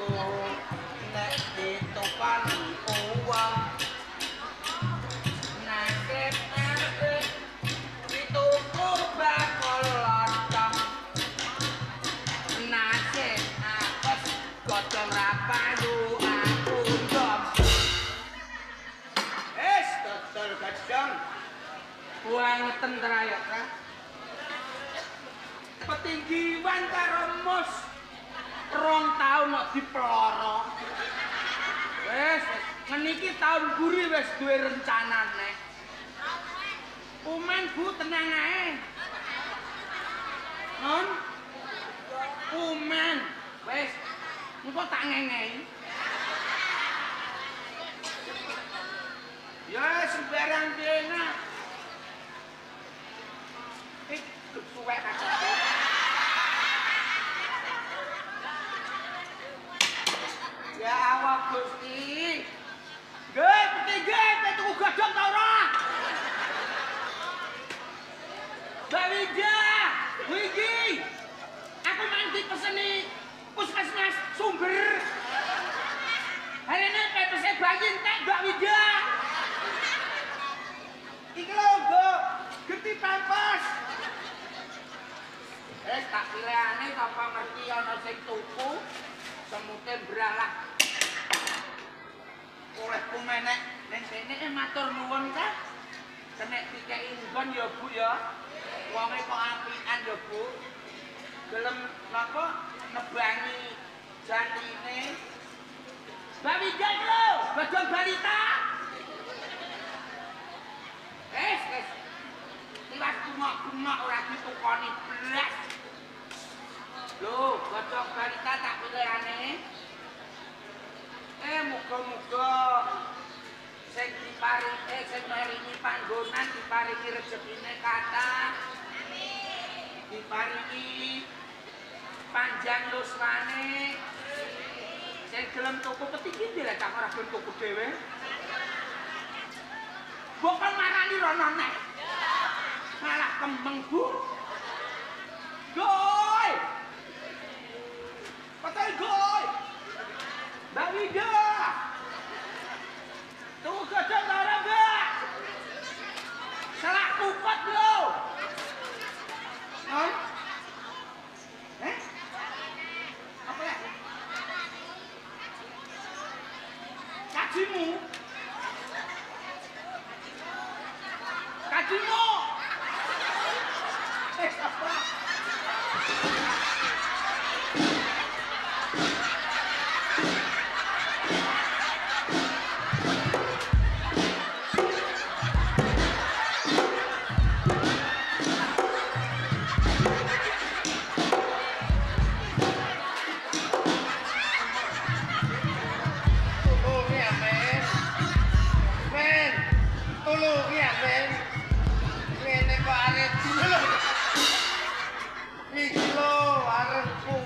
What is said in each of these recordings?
Aku nek ditukani uang nasib apik dituku bakul lontong nasib apes godhong ra payu aku ndom. Wis dodol godhong buangeten trayek ta. Petinggiwan karo mus 2 taun kok dipeloro. Wis ngeniki taun buri wis duwe rencanane. Umen Bu tenang ae. Non? Umen wis engko tak ngengehi. Ya sembarang dene. Ik suwek aja. Ya Allah Gusti. Nggih, petinggi, tuku godhong ta ora? Mbak Wija, Wiji. Aku mang dipeseni Puskesmas Sumber. Harene pepese bayi entek Mbak Wija. Iki lho, Mbok. Genti pampers. Tak pilihane sapa ngerti ana sing tuku semute bralah. Olehku menek ning kene matur nuwun ta. Kenek dikeki nggon ya Bu ya. Wonge kok apikan ya Bu. Gelem napa nebangi jatine. Mbak Wija lho, godhong balita. Wis wis. Tiwas bengok-bengok ora ditukoni blas. Lho, godhong balita tak pilihane. Muga-muga sing diparingi sing maringi panggonan diparingi rezekine kathah. Amin. Diparingi panjang yuswane. Sing gelem tuku petinggi lha cah ora gelem tuku dhewe. Mbok kon marani rono neh. Malah kembeng Bu. Goy. Patai goy. Mbak Wida. Tuku godhong ta ora, Mbak? Salah kupet lho. Hah? Eh? Apa ya? Kajimu. Kajimu. Apa? Tulungi ya, Men. Men, tulungi ya, Men. Ngene kok arep lho. Iki lho arepku.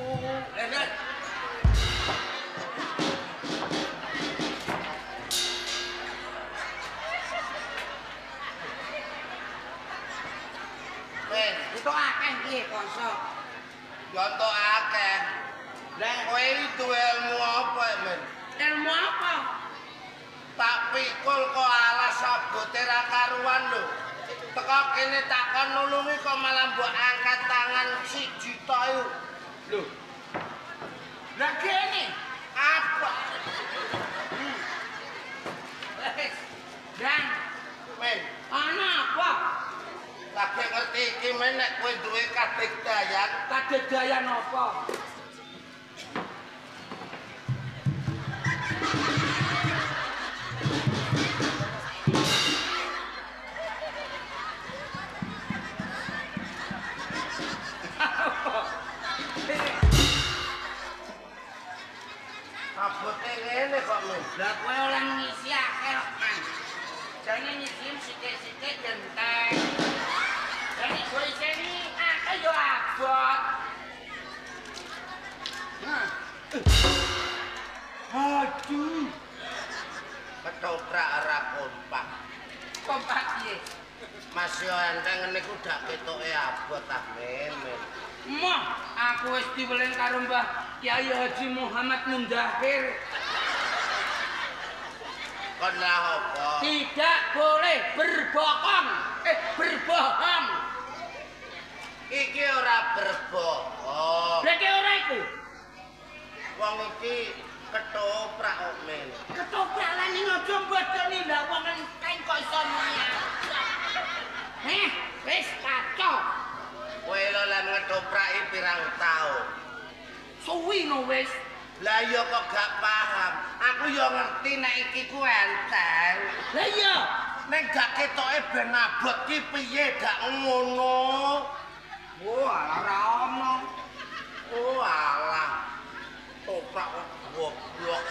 Men, Itu akeh piye kosok? yo entuk akeh. Lah kowe iki duwe ilmu apa, Men? Ilmu apa? Tak pikul kok alas abote ra karuan lho. Teko kene tak kon nulungi kok malah mbok angkat tangan siji tok iku. Lho. Lah kene Apa? Wis. Dan Men, ana apa? lagi ngerti iki men nek kowe duwe kadigdayan. Kadigdayan apa? Abote ngene kok men. Lah kowe oleh ngisi akeh kok, Mas. Jane ngisi sithik-sithik genteng. Jane kowe iseni akeh yo abot. Nah. Aduh. Ketoprak ora kompak. Kompak piye? Mas yo enteng ngene iku dak ketoke abot ah men. Moh, aku wis diweling karo Mbah Kiai Haji Muhammad Mundahir. Kon lah apa? Tidak boleh berbohong. Berbohong. Iki ora berbohong. Lha iki ora iku. Wong iki ketoprak kok men. Ketoprak lan ning aja mbodoni lha wong enteng kok iso nyang. Heh, wis kacau. Kowe lho lan ngetopraki pirang taun? Suwi no wis. Lah iya kok gak paham. Aku ya ngerti nek iki ku enteng. Lah iya, nek gak ketoke ben abot ki piye gak ngono. Wah, ora omong. Oh alah. Toprak kok goblok.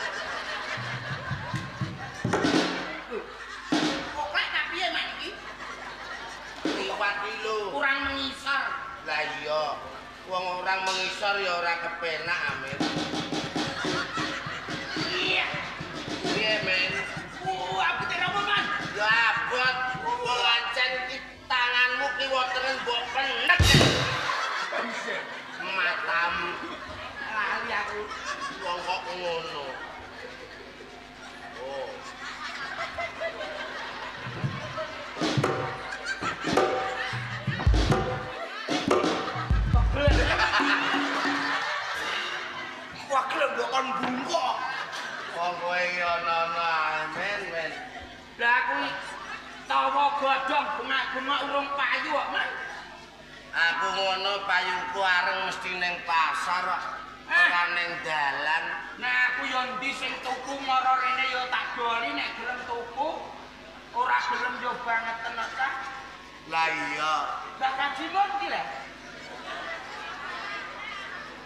Kok lek tak piye mak iki? Liwat iki lho. Kurang mengisor. Lah iya, wong orang mengisor ya ora kepenak amin. Iya. Piye men? Aku terapa man? Ya abot, wong ancen iki tanganmu kiwa tengen mbok kenek. Matamu. Lali aku. Wong kok ngono. Oh. Wah, gelem mbok kon bungkuk. Wong kowe iki ana-ana men men. Lah aku tawa godhong bengak-bengok urung payu kok, Man. Aku ngono payuku areng mesti ning pasar kok. Ora ning dalan. Nah aku yo ndi sing tuku mara rene yo tak doli nek gelem tuku. Ora gelem yo banget tenan ta. Lah iya. Lah kajimun iki lho.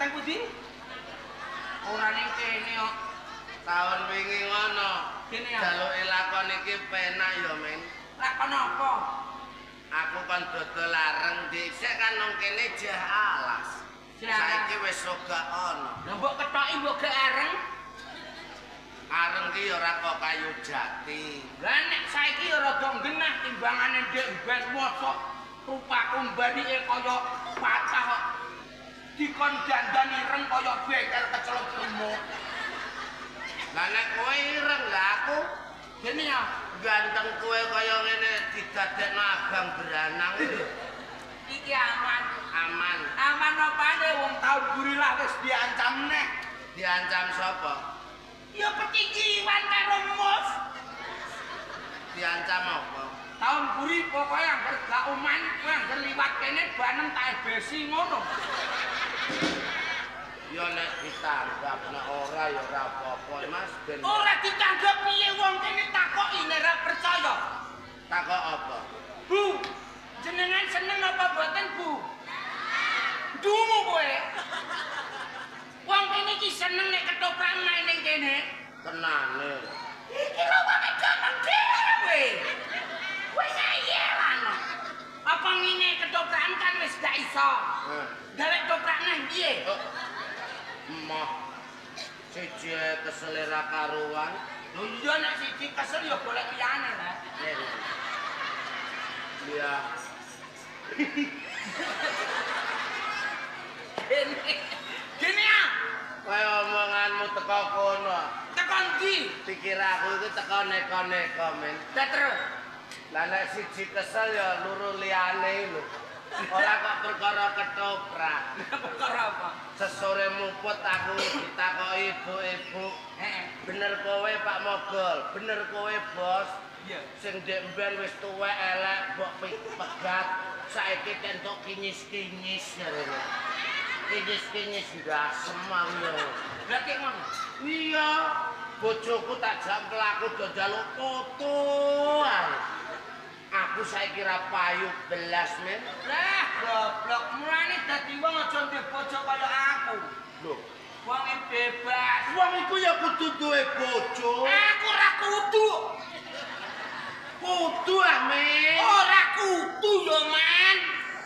Teng pundi? Ora ning kene kok. Taun wingi ngono. Kene ya. Jaluke lakon iki penak ya, men. Lakon apa? Aku kon dodol areng dhisik kan nang kene jah alas. Saiki wis gak ono. Lah mbok kethoki mbok gak areng. Areng ki ya ora kok kayu jati. Lah nek saiki ya rada nggenah timbangane ndek mben mosok rupaku mbanike kaya patah kok. Dikon dandan ireng kaya bekel kecelup remuk. Lah nek kowe ireng lah aku dene ya ganteng kowe kaya ngene didadekno abang beranang. Iki aman. Aman. Aman apane wong taun buri lah wis diancam neh. Diancam sapa? Ya petinggi Iwan karo Mus. Diancam apa? Taun buri pokoke angger gak uman kowe angger liwat kene banem tak besi ngono. Ya nek ditanggap nek ora ya ora apa-apa Mas ben. Ora ditanggap piye wong kene takoki nek ora percaya. Takok apa? Bu, jenengan seneng apa mboten, Bu? Dungu kowe. Wong kene iki seneng nek ketoprak main ning kene. Tenane. Iki lho wong ganteng dhewe. Kowe ngeyelan. Apa ngene ketoprakan kan wis gak iso. Gawe ketoprak neh piye? Emoh. Siji kesel ra karuan. Lho iya nek siji kesel ya golek liyane lah. Iya. Gini ya. Kaya omonganmu teko kono. Teko ndi? Pikir aku iki teko neko-neko men. Lah terus. Lah nek siji kesel ya loro liyane lho. Ora kok perkara ketoprak. Perkara apa? Sesore muput aku ditakoki ibu-ibu. Heeh. Bener kowe Pak Mogol, bener kowe Bos. Iya. Sing ndek mben wis tuwek elek mbok pegat, saiki entuk kinyis-kinyis jarene. Kinyis-kinyis ndasem aku yo. Lah kek ngono. Iya, bojoku tak jak mlaku do njaluk foto ae. Aku saiki ra payu belas men. Lah goblok, mulane dadi wong aja ndek bojo kaya aku. Lho, wong bebas. Wong iku ya kudu duwe bojo. Aku ora kudu. Kudu amen. Ora kudu yo man.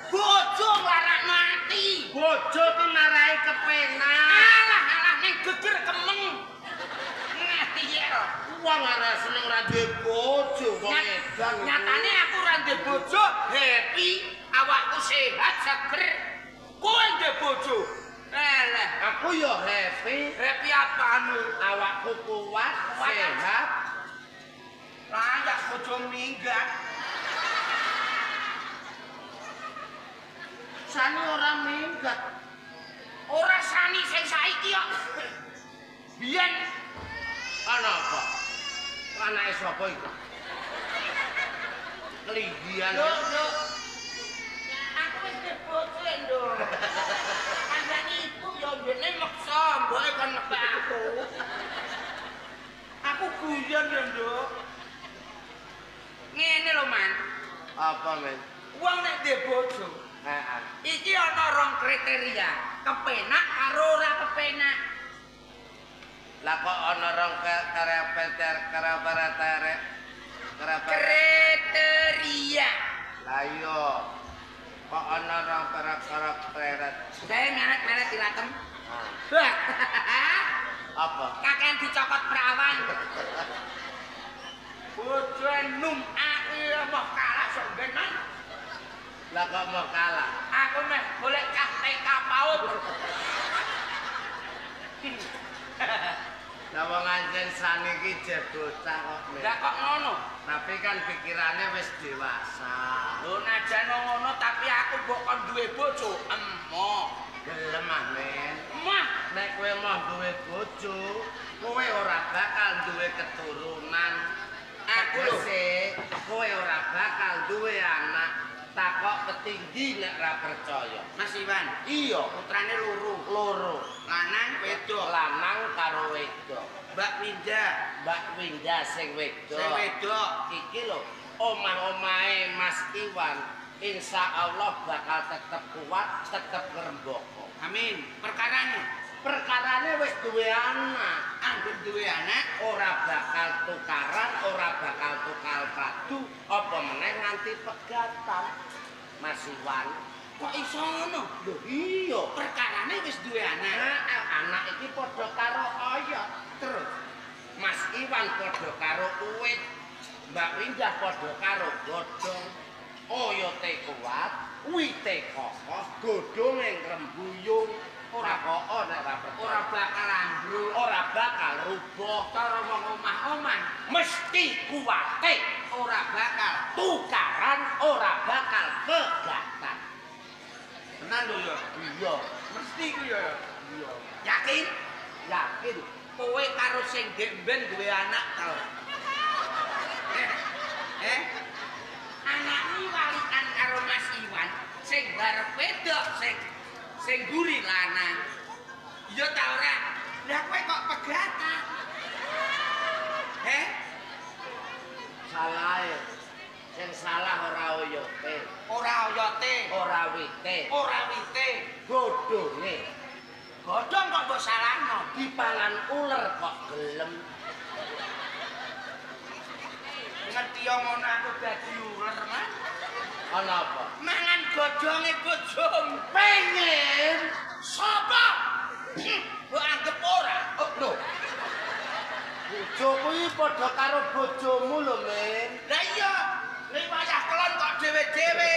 Bojo nglarakno ati. Bojo ki marai kepenak. Alah alah ning geger kemeng. Ngati ya. Wong ora seneng ora duwe bojo wong edan. Nyatane aku ora duwe bojo, happy, awakku sehat, seger. Kowe duwe bojo. Eleh, aku yo happy. Happy apaan? Awakku kuat, sehat. Layak bojo minggat. Sani ora minggat. Ora sani sing saiki kok. Biyen ana apa? Anake sapa iku? Kelinggian. Lho, lho. Aku wis bojo, Nduk. Kandhane ibu ya ndekne meksa mboke kon nebak aku. Aku guyon ya, Nduk. Ngene lho, Man. Apa, Men? Wong nek duwe bojo, heeh. Iki ana rong kriteria, kepenak karo ora kepenak. Lah kok ana rong kriteria. Lah iya. Kok ana rong kriteria. Saya menet-menet dilatem. Apa? Kakean dicokot perawan. Bojo num aku moh kalah sok ben, Man. Lah kok mau kalah? Aku meh golek cah TK PAUD. Lah wong anjen saniki jek bocah kok. Lah kok ngono? Tapi kan pikirane wis dewasa. Lho najan ngono tapi aku mbok kon duwe bojo emoh. Gelem ah, Men. Emah, nek kowe moh duwe bojo, kowe ora bakal duwe keturunan. Aku lho, kowe ora bakal duwe anak. Takok petinggi nek ora percaya. Mas Iwan. Iya, putrane loro. Loro. Lanang wedok. Lanang karo wedok. Mbak Winda, Mbak Winda sing wedok. Sing wedok. Iki lho, omah-omahe Mas Iwan insya Allah bakal tetep kuat, tetep ngrembaka. Amin. Perkarane? Perkarane wis duwe anak. Angger duwe anak ora bakal tukaran, ora bakal tukar padu, apa meneh nganti pegatan. Mas Iwan, kok iso ngono? Lho iya, perkarane wis duwe anak. Heeh, anak iki padha karo oyot. Terus Mas Iwan padha karo uwit, Mbak Windah padha karo godhong. Oyote kuat, wite kokoh, godhonge ngrembuyung. Ora kok nek ora percaya. Ora bakal ambruk, ora bakal rubuh. Cara wong omah-omah mesti kuwate, ora bakal tukaran, ora bakal pegatan. Tenan lho ya? Iya, mesti ku ya. Iya. Yakin? Yakin. Kowe karo sing ndek mben duwe anak ta ora? Anakmu walikan karo Mas Iwan sing garep wedok sing mburi lanang. Iya ta ora? Lah kowe kok pegatan? Heh? Salahe. Sing salah ora oyote. Ora oyote, ora wite. Ora wite, godhonge. Godhong kok mbok salahno? Dipangan uler kok gelem. Ngerti yo ngono aku dadi uler, Mas. Ana apa? Mangan godhonge bojomu. Pengen sapa? Mbok anggep ora. Oh, lho. Bojoku iki padha karo bojomu lho, Men. Lah iya, nek wayah kelon kok dhewe-dhewe.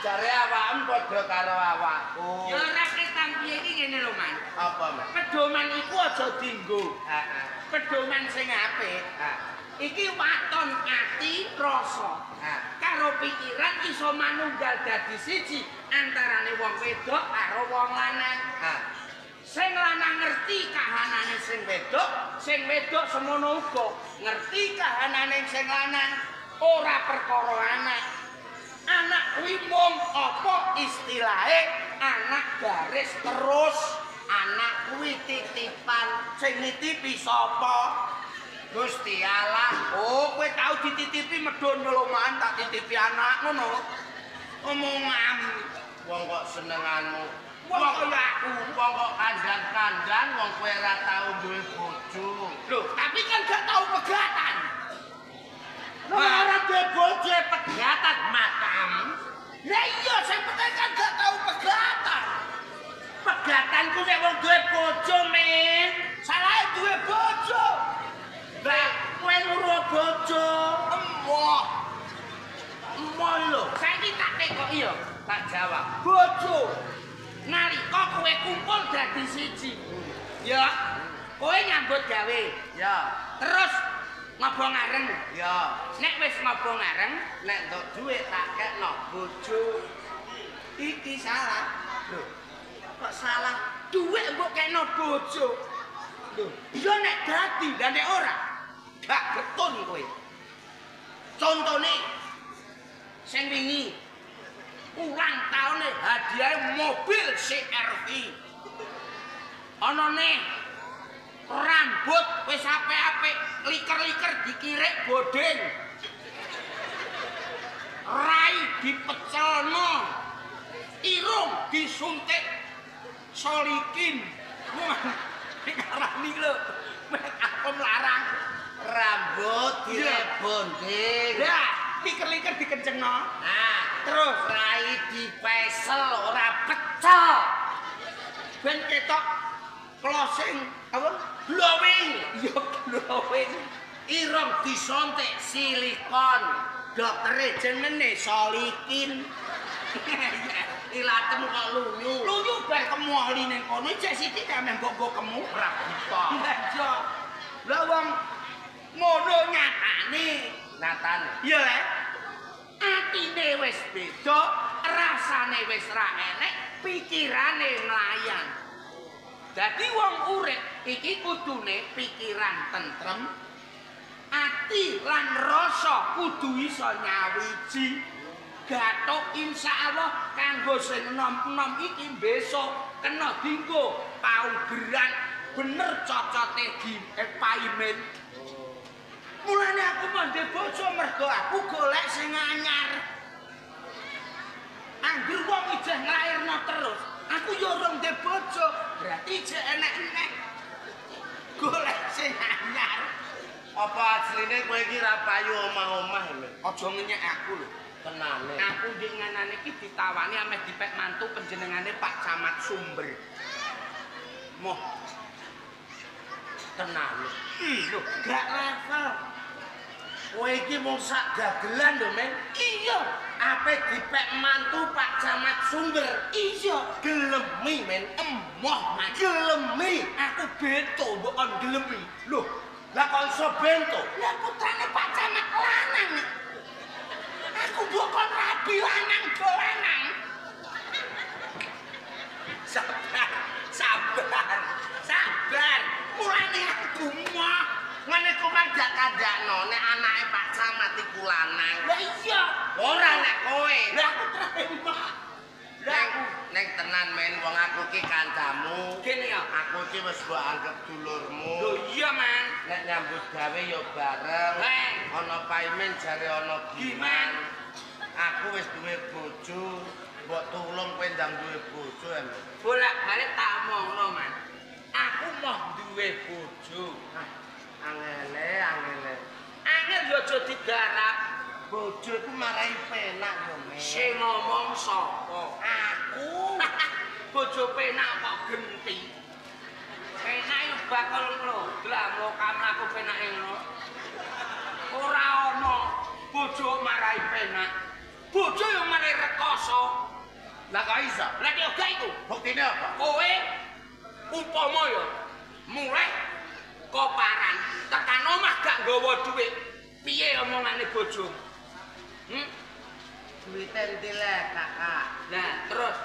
Jare awakmu padha karo awakku. Ya ora ketang piye iki ngene lho, Man. Apa, Mas? Pedoman iku aja dienggo. Heeh. Pedoman sing apik. Heeh. Iki waton ati rasa. Karo pikiran iso manunggal dadi siji antarane wong wedok karo wong lanang. Sing lanang ngerti kahanane sing wedok, sing wedok semono uga ngerti kahanane sing lanang. Ora perkara anak. Anak kuwi mung apa istilahe anak garis terus. Anak kuwi titipan. Sing nitipi sapa? Gusti Allah. Oh, kowe tau dititipi medhun lho, Man, tak titipi anak ngono. Omongan. Wong kok senenganmu. Wong kaya aku, wong kok kandhan-kandhan, wong kowe ora tau duwe bojo. Lho, tapi kan gak tau pegatan. Lho, ora duwe bojo pegatan matam. Lah iya, sing penting kan gak tau pegatan. Pegatanku nek wong duwe bojo, Men. Salahe duwe bojo. Lah, kowe nguru bojo. Emoh. Emoh lho. Saiki tak tekoki ya, tak jawab. Bojo. Nalika kowe kumpul dadi siji. Ya. Kowe nyambut gawe. Ya. Terus ngobong areng. Ya. Nek wis ngobong areng, nek entuk dhuwit tak kekno bojo. Iki salah. Lho, kok salah? Dhuwit mbok kekno bojo. Lho, ya nek dadi, lah nek ora gak getun kowe. Contone sing wingi ulang taune hadiah mobil CRV. Ana neh rambut wis apik-apik, liker-liker dikirik bodeng. Rai dipecelno. Irung disuntik solikin. Ngarani lho, mek aku mlarang. Rambut direbonding. Lah, liker-liker dikencengno. Nah, terus rai dipesel ora pecel. Ben ketok closing apa? Glowing. Ya glowing. Irung disontek silikon. Doktere jenenge Solikin. Ilatem kok lunyu. Lunyu bar kemoli ning kono jek sithik ta meh mbok kemu ora buta. Lah iya. Lah wong ngono nyatane. Nyatane. Iya le. Atine wis beda, rasane wis ra enek, pikirane mlayang. Dadi wong urip iki kudune pikiran tentrem, ati lan rasa kudu iso nyawiji. Gathuk insyaallah kanggo sing enom-enom iki besok kena dinggo paugeran bener cocote di paimen. Mulane aku mandhe bojo mergo aku golek sing anyar. Angger wong ijeh nglairno terus, aku yo ora ndek bojo, berarti ijeh enek-enek. Golek sing anyar. Apa asline kowe iki ra payu omah-omah lho? Aja ngenyek aku lho. Tenane. Aku ndek nganane iki ditawani ameh dipek mantu panjenengane Pak Camat Sumber. Moh. Tenane. Lho, gak level. Kowe iki mung sak dagelan lho, Men. Iya. Ape dipek mantu Pak Camat Sumber. Iya. Gelemi, Men. Emoh, Mas. Gelemi. Aku bento mbok kon gelemi. Lho, lah kok iso bento? Lah putrane Pak Camat lanang. Aku mbok kon rabi lanang do lanang. Sabar, sabar, sabar. Mulane aku moh. Ngene ku mang jak kandakno nek anake Pak Camat iku lanang. Lah iya, ora nek kowe. Lah aku terima. Lah aku nek tenan men wong aku ki kancamu. Kene ya, aku ki wis mbok anggap dulurmu. Lho iya, Man. Nek nyambut gawe ya bareng. Ana paimen jare ana giman. Aku wis duwe bojo, mbok tulung kowe ndang duwe bojo em. Bolak-balik tak omongno, Man. Aku moh duwe bojo. Angele, angele. Angel yo aja digarap. Bojo iku marai penak yo, Men. Sing ngomong sapa? Aku. Bojo penak kok genti. Penak yo bakal ngono. Lah mlaku penake ngono. Ora ana bojo marai penak. Bojo yo marai rekoso. Lah kok iso? Lah ki gak iku. Buktine apa? Kowe upama yo mulih koparan tekan omah gak nggawa dhuwit. Piye omongane bojomu? Duwite endi le, Kakak? Lah, terus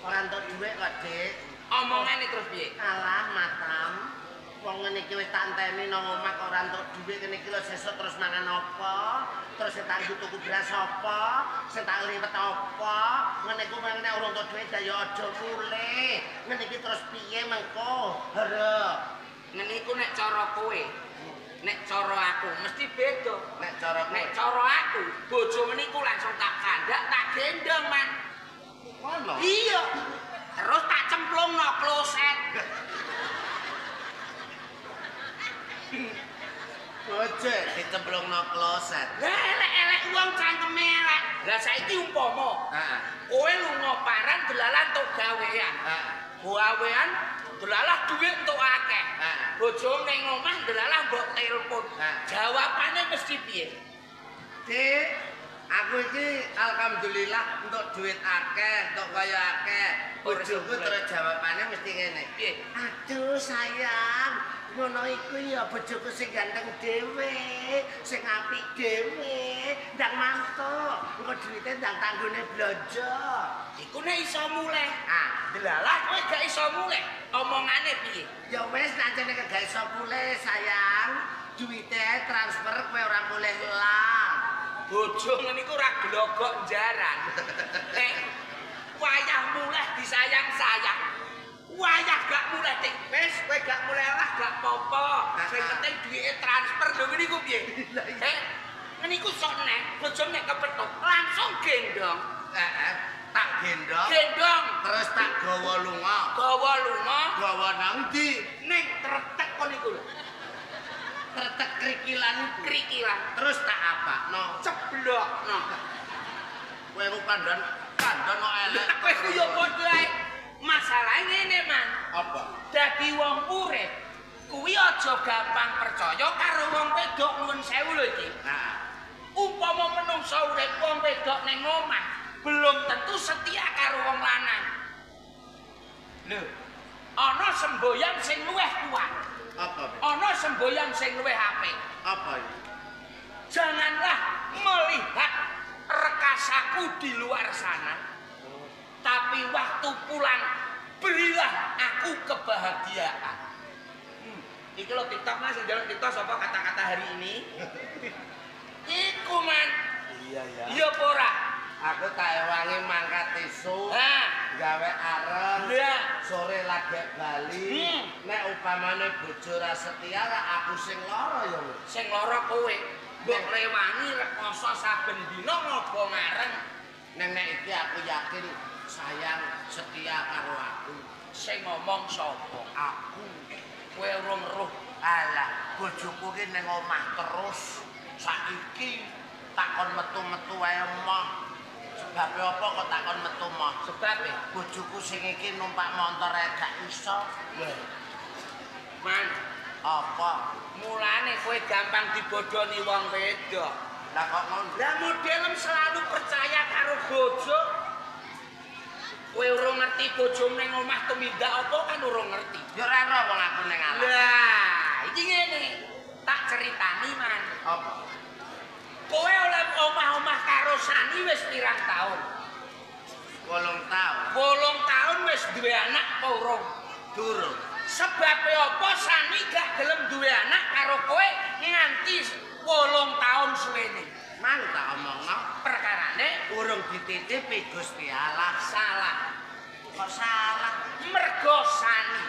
ora entuk dhuwit kok, Dik. Omongane terus piye? Alah, matam. Wong ngene iki wis tak enteni nang omah kok ora entuk dhuwit ngene iki lho sesuk terus mangan apa? Terus sing tak tuku beras apa? Sing tak liwet apa? Ngene iku nek ora entuk dhuwit ya aja mulih. Ngene iki terus piye mengko? Hero. Ngene iku nek cara kowe, nek cara aku mesti beda. Nek cara kowe, nek cara aku, bojo meniku langsung tak kandak, tak gendong, Man. Ngono. Iya. Terus tak cemplungno kloset. Bojo dicemplungno kloset. Lah elek-elek wong cangkeme elek. Lah saiki umpama, heeh. Kowe lunga paran delalah entuk gawean. Heeh. Gawean delalah dhuwit entuk akeh. Bojo ning omah delalah mbok telepon. Jawabane mesti piye? Dik, Aku iki alhamdulillah entuk duit akeh, entuk kaya akeh. Bojoku terus jawabane mesti ngene. Piye? Aduh sayang, ngono iku ya bojoku sing ganteng dhewe, sing apik dhewe, ndang mantuk, engko duwite ndang tanggone blonjo. Iku nek iso muleh. Ah, delalah kowe gak iso muleh. Omongane piye? Ya wis nek jane gak iso muleh sayang, duwite transfer kowe ora muleh lah. Bojo ngene iku ora glogok njaran. Nek wayah muleh disayang-sayang. Wayah gak muleh tik wis kowe gak muleh lah gak apa-apa. Sing penting duwite transfer lho ngene iku piye? Heh. Ngene iku sok nek bojo nek kepethuk langsung gendong. Heeh, tak gendong. Gendong terus tak gawa lunga. Gawa lunga, gawa nang ndi? Ning tretek kon iku lho. Tretek krikilan iku. Krikilan. Terus tak apakno? Ceblokno. Kowe ku kandhan kok elek. Kowe ku yo padha ae. Masalahe ngene, Man. Apa? Dadi wong urip kuwi aja gampang percaya karo wong wedok nuwun sewu lho iki. Heeh. Upama menungsa urip wong wedok ning omah belum tentu setia karo wong lanang. Lho, ana semboyan sing luwih kuat. Apa? Ana semboyan sing luwih apik. Apa iki? Janganlah melihat rekasaku di luar sana, tapi waktu pulang berilah aku kebahagiaan. Iki lho TikTok Mas, sing njaluk TikTok sapa kata-kata hari ini? Iku Man. Iya ya. Iya apa ora? Aku tak ewangi mangkat esuk, gawe areng, sore lagi bali. Nek upamane bojo ra setia, aku sing lara ya. Sing lara kowe. Mbok rewangi rekoso saben dina ngobong areng. Nek iki aku yakin sayang setia karo aku. Sing ngomong sapa? Aku. Kowe urung roh. Alah, bojoku ki ning omah terus. Saiki takon metu-metu wae emoh. Sebabe apa kok takon metu moh? Sebabe bojoku sing iki numpak montor ae gak iso. Man, apa? Mulane kowe gampang dibodoni wong wedok. Lah kok ngono? Lah modelem selalu percaya karo bojo. Kowe urung ngerti bojomu ning omah tumindak apa kan urung ngerti. Ya ora ero wong aku ning alas. Lah, iki ngene. Tak ceritani, Man. Apa? Kowe oleh omah-omah karo Sani wis pirang taun? 8 taun. 8 taun wis duwe anak apa urung? Durung. Sebabe apa Sani gak gelem duwe anak karo kowe nganti 8 taun suwene? Mang tak omongno perkarane urung dititipi Gusti Allah. Salah. Kok salah? Mergo Sani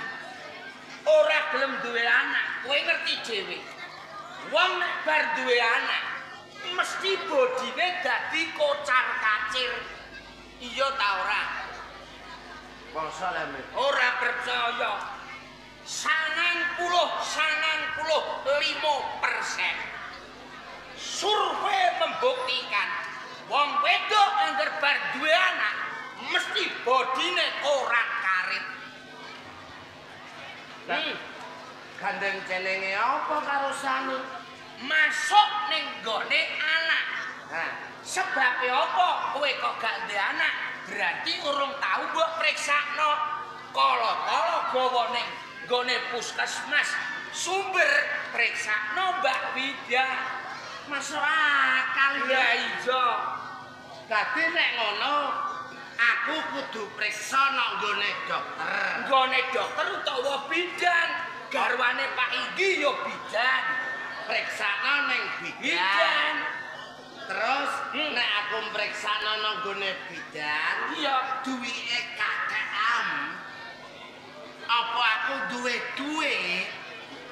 ora gelem duwe anak, kowe ngerti dhewe. Wong nek bar duwe anak mesti bodine dadi kocar-kacir. Iya ta ora? Masa leme? Ora percaya. 95% survei membuktikan wong wedok angger bar duwe anak mesti bodine korat-karit. Gandeng jenenge apa karo Sani? Masuk ning nggone anak. Nah, sebabe apa kowe kok gak duwe anak? Berarti urung tau mbok priksakno. Kala-kala gawa ning nggone puskesmas Sumber priksakno Mbak Widya. Masuk akal ya. Iya. Dadi nek ngono aku kudu priksa nang nggone dokter. Nggone dokter utawa bidan. Garwane Pak Inggi ya bidan. Priksakno ning bidan. Terus nek aku mpriksakno nang nggone bidan, iya duwike kakean. Apa aku duwe duit?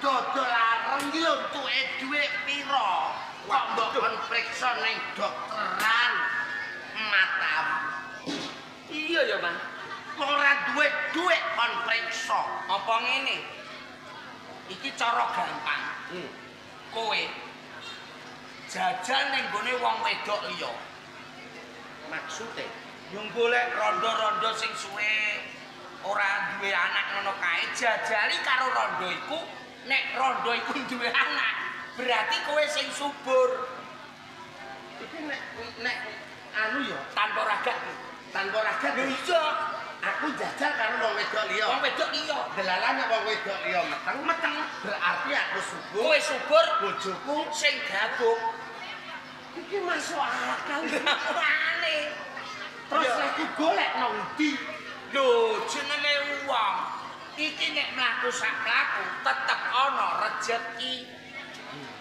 Dodol areng iki lho entuke dhuwit pira? Kok mbok kon priksa ning dokteran matam. Iya ya, Bang. Wong ora duwe dhuwit kon priksa. Apa ngene? Iki cara gampang. Kowe jajan ning gone wong wedok liya. Maksude yo golek rondo-rondo sing suwe ora duwe anak ngono kae, jajali karo rondo iku. Nek rondo iku duwe anak, berarti kowe sing subur. Iki nek anu ya tanpa ragat. Tanpa ragat. Lho iya. Aku jajal karo wong wedok liya. Wong wedok liya. Delalane wong wedok liya meteng, meteng berarti aku subur. Kowe subur, bojoku sing gabuk. Iki masuk akal. Aneh. Terus aku golek nang ndi? Lho, jenenge wong. Iki nek mlaku sak mlaku tetep ana rejeki.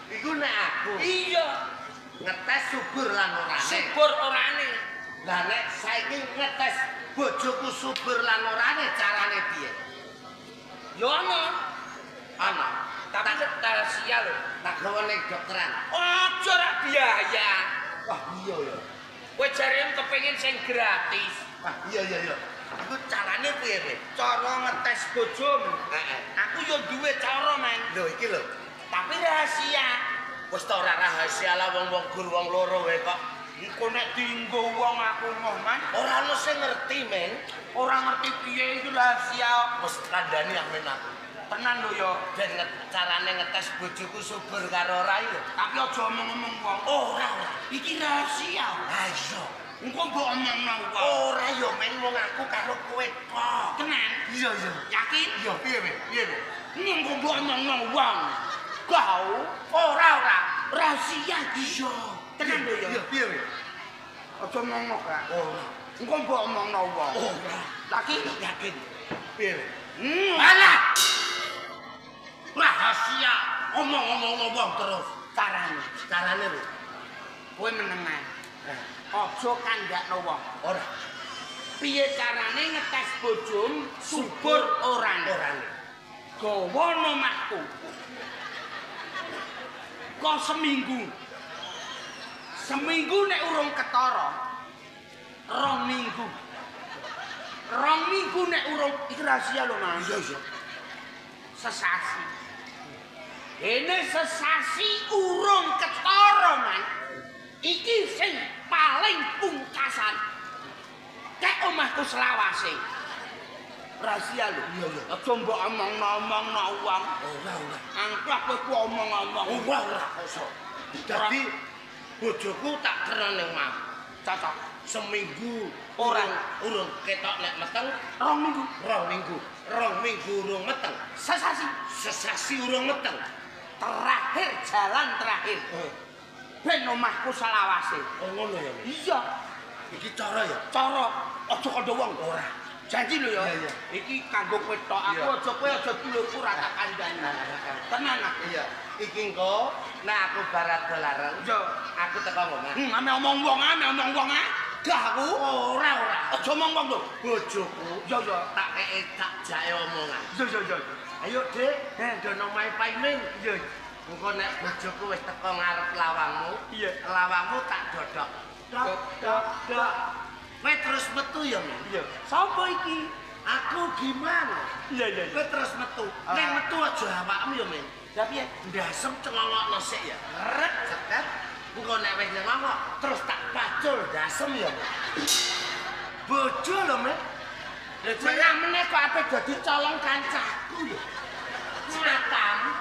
Iku nek aku. Iya. Ngetes subur lan orane. Subur orane. Lah nek saiki ngetes bojoku subur lan orane carane piye? Ya ana. Ana. Tapi rahasia lho. Tak gawa ning dokteran. Aja rak biaya. Wah iya ya. Kowe jarene kepengin sing gratis. Wah iya iya iya. Iku carane piye kowe? Cara ngetes bojomu. Heeh. Aku yo duwe cara, Men. Lho iki lho. Tapi rahasia. Wis ta ora rahasia lah wong-wong gur wong loro wae kok. Engko nek dienggo wong aku moh, Man. Ora ono sing ngerti, Men. Ora ngerti piye iki rahasia. Wis kandhani amen aku. Tenan lho ya. Ben carane ngetes bojoku subur karo ora iki lho. Tapi aja omong-omong wong. Ora, ora. Iki rahasia. Ha iya. Engko mbok omongno wong. Ora ya, Men, wong aku karo kowe tok. Tenan? Iya, iya. Yakin? Iya, piye, piye? Piye, piye? Engko mbok omongno wong. Gau. Ora, ora. Rahasia iya. Tenan lho ya. Iya, piye, piye? Aja omongno, Kak. Ora. Engko mbok omongno wong. Ora. Lagi yakin. Piye? Alah. Rahasia omong-omong wong terus. Carane, carane lho. Kowe meneng ae. Aja kandhakno wong. Ora. Piye carane ngetes bojomu subur orane? Orane. Gawa omahku. Kok seminggu. Seminggu nek urung ketara. 2 minggu. 2 minggu nek urung iki rahasia lho, Mas. Iya, iya. Sesasi. Ini sesasi urung ketara, Man. Iki sing paling pungkasan. Kek omahku selawase. Rahasia lho. Iya, iya. Aja mbok omong-omongno wong. Ora, ora. Angklak kowe ku omong-omong. Ora, ora kok. Dadi bojoku tak kena ning omah. Cocok. Seminggu ora urung ketok nek meteng, 2 minggu. 2 minggu. 2 minggu urung meteng. Sesasi. Sesasi urung meteng. Terakhir jalan terakhir. Ben omahku selawase. Oh ngono ya. Iya. Iki cara ya? Cara aja kandha wong. Ora. Janji lho ya. Iya, iya. Iki kanggo kowe tok. Aku aja kowe aja dulurku ra tak kandhani. Tenan aku. Iya. Iki engko nek aku barat dolareng, iya, aku teko omah. Ame omong wong, ame omong wong ah. Gah aku. Ora, ora. Aja omong wong lho. Bojoku. Iya, iya. Tak kei tak jake omongan. Iya, iya, iya. Ayo, Dik, do nang omahe Paimin. Iya. Engko nek bojoku wis teko ngarep lawangmu, iya, lawangmu tak dodok. Dok, dok, dok. Kowe terus metu ya, Men? Iya. Sopo iki? Aku gimana? Iya, iya. Kowe terus metu. Nek metu aja awakmu ya, Men. Lah piye? Ndasem cengongokno sik ya. Rek cetet. Engko nek wis nyengongok terus tak pacul ndasem ya, Men. Bojo lho, Men. Lha meneh meneh kok ape dadi colong kancaku ya. Matamu.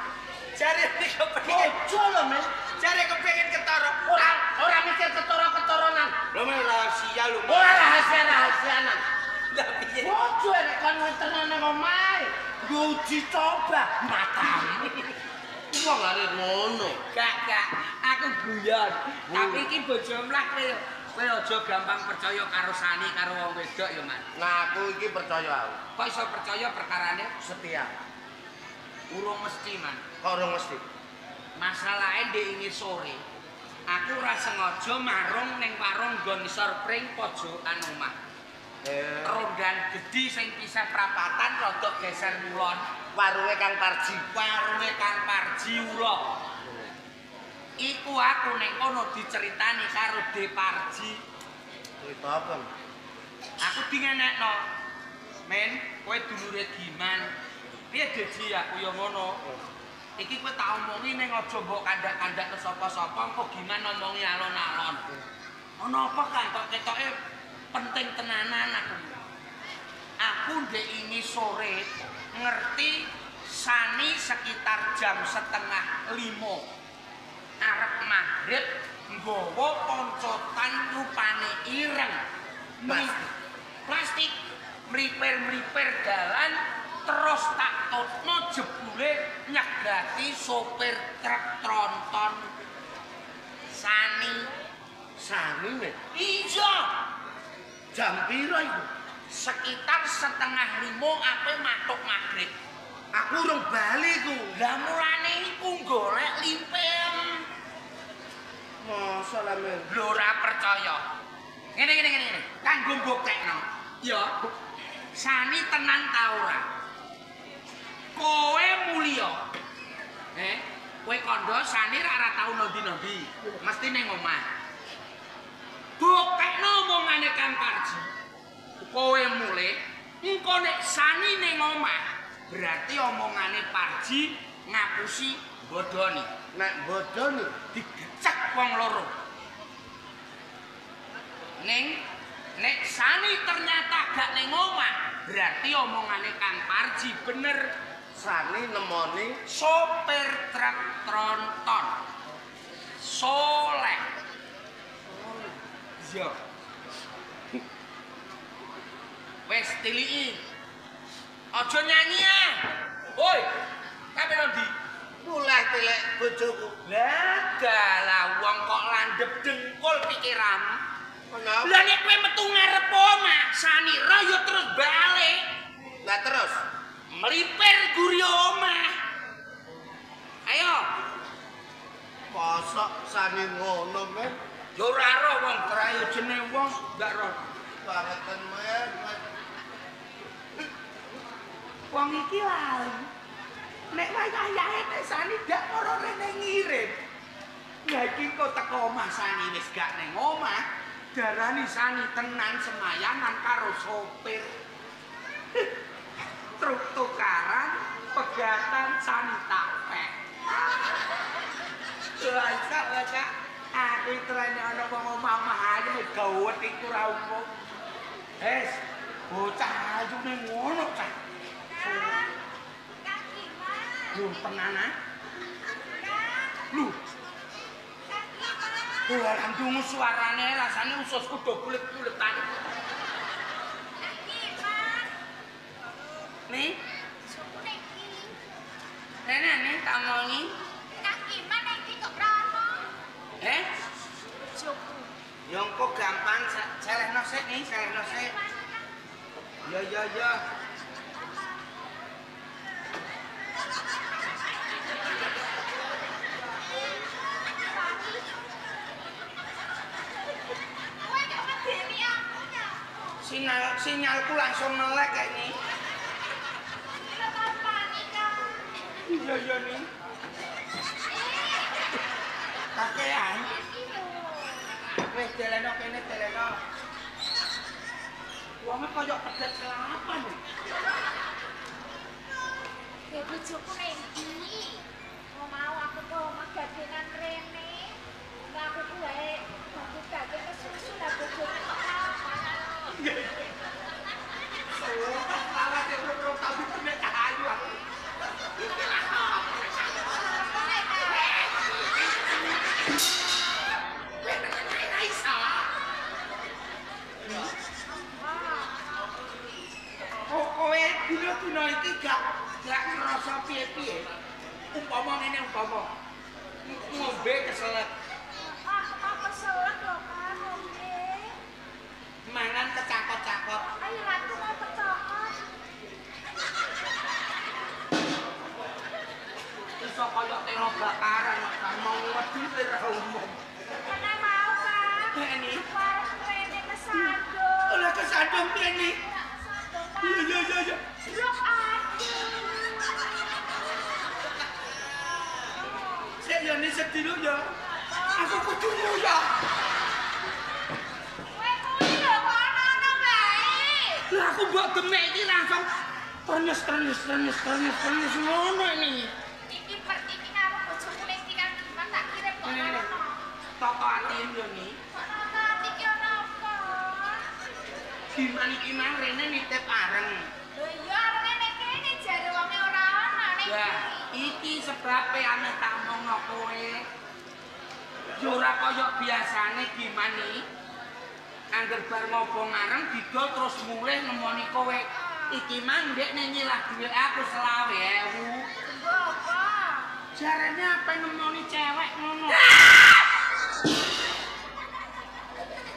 Jare kepengin bojo lho, Men. Jare kepengin ketara. Ora, ora mikir ketara-ketaranan. Lho men rahasia lho. Ora rahasia-rahasianan. Lah piye? Bojo nek kon ngeterno nang omahe, nggo uji coba matamu. Wong arep ngono. Gak, gak. Aku guyon. Tapi iki bojomu lah kowe. Kowe aja gampang percaya karo Sani karo wong wedok ya, Man. Nah, aku iki percaya aku. Kok iso percaya perkarane? Setia. Urung mesti, Man. Kok urung mesti? Masalahe ndek ingi sore. Aku ora sengaja marung ning warung nggon isor pring pojokan omah. Rondan gedhi sing pisah prapatan rodok geser ngulon. Warunge Kang Parji. Warunge Kang Parji ula. Iku aku ning kono diceritani karo De Parji. Cerita apa? Aku dingenekno. Men, kowe dulure Giman. Piye Deji aku ya ngono. Iki kowe tak omongi ning aja mbok kandhak-kandhakno sapa-sapa, engko Giman ngomongi alon-alon. Ono apa Kang kok ketoke penting tenanan aku. Aku ndek ingi sore ngerti Sani sekitar jam 4:30. Arep maghrib nggawa poncotan rupane ireng. Plastik mlipir-mlipir dalan terus tak tutno jebule nyegati sopir truk tronton. Sani. Sani weh? Iya. Jam piro iku? Sekitar 4:30 ape matuk maghrib. Aku urung bali ku. Lah mulane iku golek limpem. Masa lah men. Lho ora percaya. Ngene ngene ngene. Kanggo mbuktekno. Ya. Sani tenan ta ora? Kowe mulya. Kowe kandha Sani ora tau nondi-nondi. Mesti ning omah. Buktekno omongane Kang Parji. Kowe mulih, engko nek Sani ning omah, berarti omongane Parji ngapusi bodoni. Nek bodoni digecek wong loro. Ning nek Sani ternyata gak ning omah, berarti omongane Kang Parji bener. Sani nemoni sopir truk tronton. Soleh. Iya. Wes tiliki. Aja nyanyi ah. Woi, kabeh nang ndi? Mulai tilek bojoku. Lah dalah wong kok landhep dengkul pikiranmu. Kenapa? Lah nek kowe metu ngarep omah, Sani ra ya terus balik. Lah terus melipir guri omah. Ayo. Mosok Sani ngono men? Ya ora roh wong krayo jenenge wong gak roh. Bangetan men. Wong iki lali. Nek wayahe Sani gak ora rene ngirim. Lah iki kok teko omah Sani wis gak ning omah. Darani Sani tenan semayanan karo sopir. Truk tukaran, pegatan Sani tak pek. Lacak-lacak aku trene ana wong omah-omah ayu gawet iku ra umum. Wes, bocah ayune ngono cah. Kang Iman. Lho tenan ah. Lho. Ora ndungu suarane rasane ususku do bulet-buletan. Kang Iman. Nih, bojoku ning ndi? Rene nih tak omongi. Kang Iman ning ndi kok ora ono? Eh? Bojoku. Ya engko gampang selehno sik nih, selehno sik. Ya ya ya. Kowe kok medeni aku nyapa? Sinyalku langsung ngelek kayak ini. Iya iya nih. Kakean. Wis deleno kene deleno. Wonge koyo pedet selapan. Ya bojoku ning ndi? Mau aku kok omah gadenan rene. Lah aku ku wae bagi-bagi kesusu lah bojoku kok kapan. Sumpah lawase urung tau ditemek cah ayu aku. Iki lah. Kowe dina-dina iki gak ngrasa piye-piye. Umpama ngene umpama ngombe keselek. Aku mau keselek lho Kang ngombe. Mangan kecakot-cakot. Ayo aku mau kecakot. Iso kaya telo bakaran kang mau wedi ora umum. Kene mau Kang. Kene. Warung rene kesandung. Lah kesandung piye ni? Iya iya iya iya. Blok aduh. Sik yo ni sedih lho ya. Aku kudu nguyah. Kowe kuwi lho kok ana-ana wae. Lah aku mbok demek iki langsung ternyes ternyes ternyes ternyes ternyes ngono ini. Iki per iki karo bojoku ning iki Kang Diman tak kirim kok ono. Toko ati yo ni. Kok toko ati ki ono apa? Diman iki mang rene nitip areng. Lho iya arenge ning kene jare wonge ora ana ning Lah, iki sebabe aneh tak omongno kowe. Ya ora kaya biasane gimane. Angger bar ngobong areng didol terus mulih nemoni kowe. Iki mang ndekne nyilah dhuwit aku 25.000. Nggo apa? Jarene ape nemoni cewek ngono.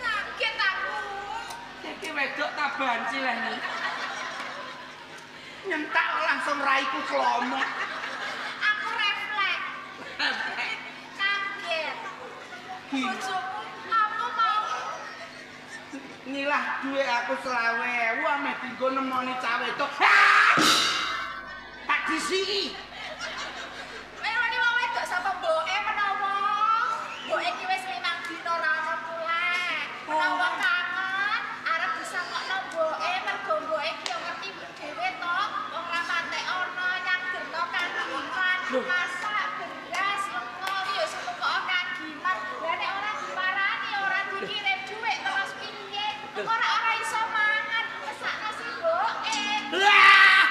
Kaget aku. Iki wedok ta banci lah ni. Nyentak langsung raiku klomok. Aku refleks. Kaget. Bojoku aku mau nyilah dhuwit aku 25.000 ameh dinggo nemoni cah wedok. Tak disiki. Werone wong wedok sapa mboke menawa? Mboke iki wis 5 dina ora ana mulih. Menawa kangen arep disangokno mboke mergo mboke iki yo ngerti dhewe to, wong ra patek ana nyanggerno kagiman, masak beras lenga yo setukoke kagiman. Lah nek ora diparani ora dikirim dhuwit terus piye? Ora ora iso mangan, mesakno si mboke. Lah!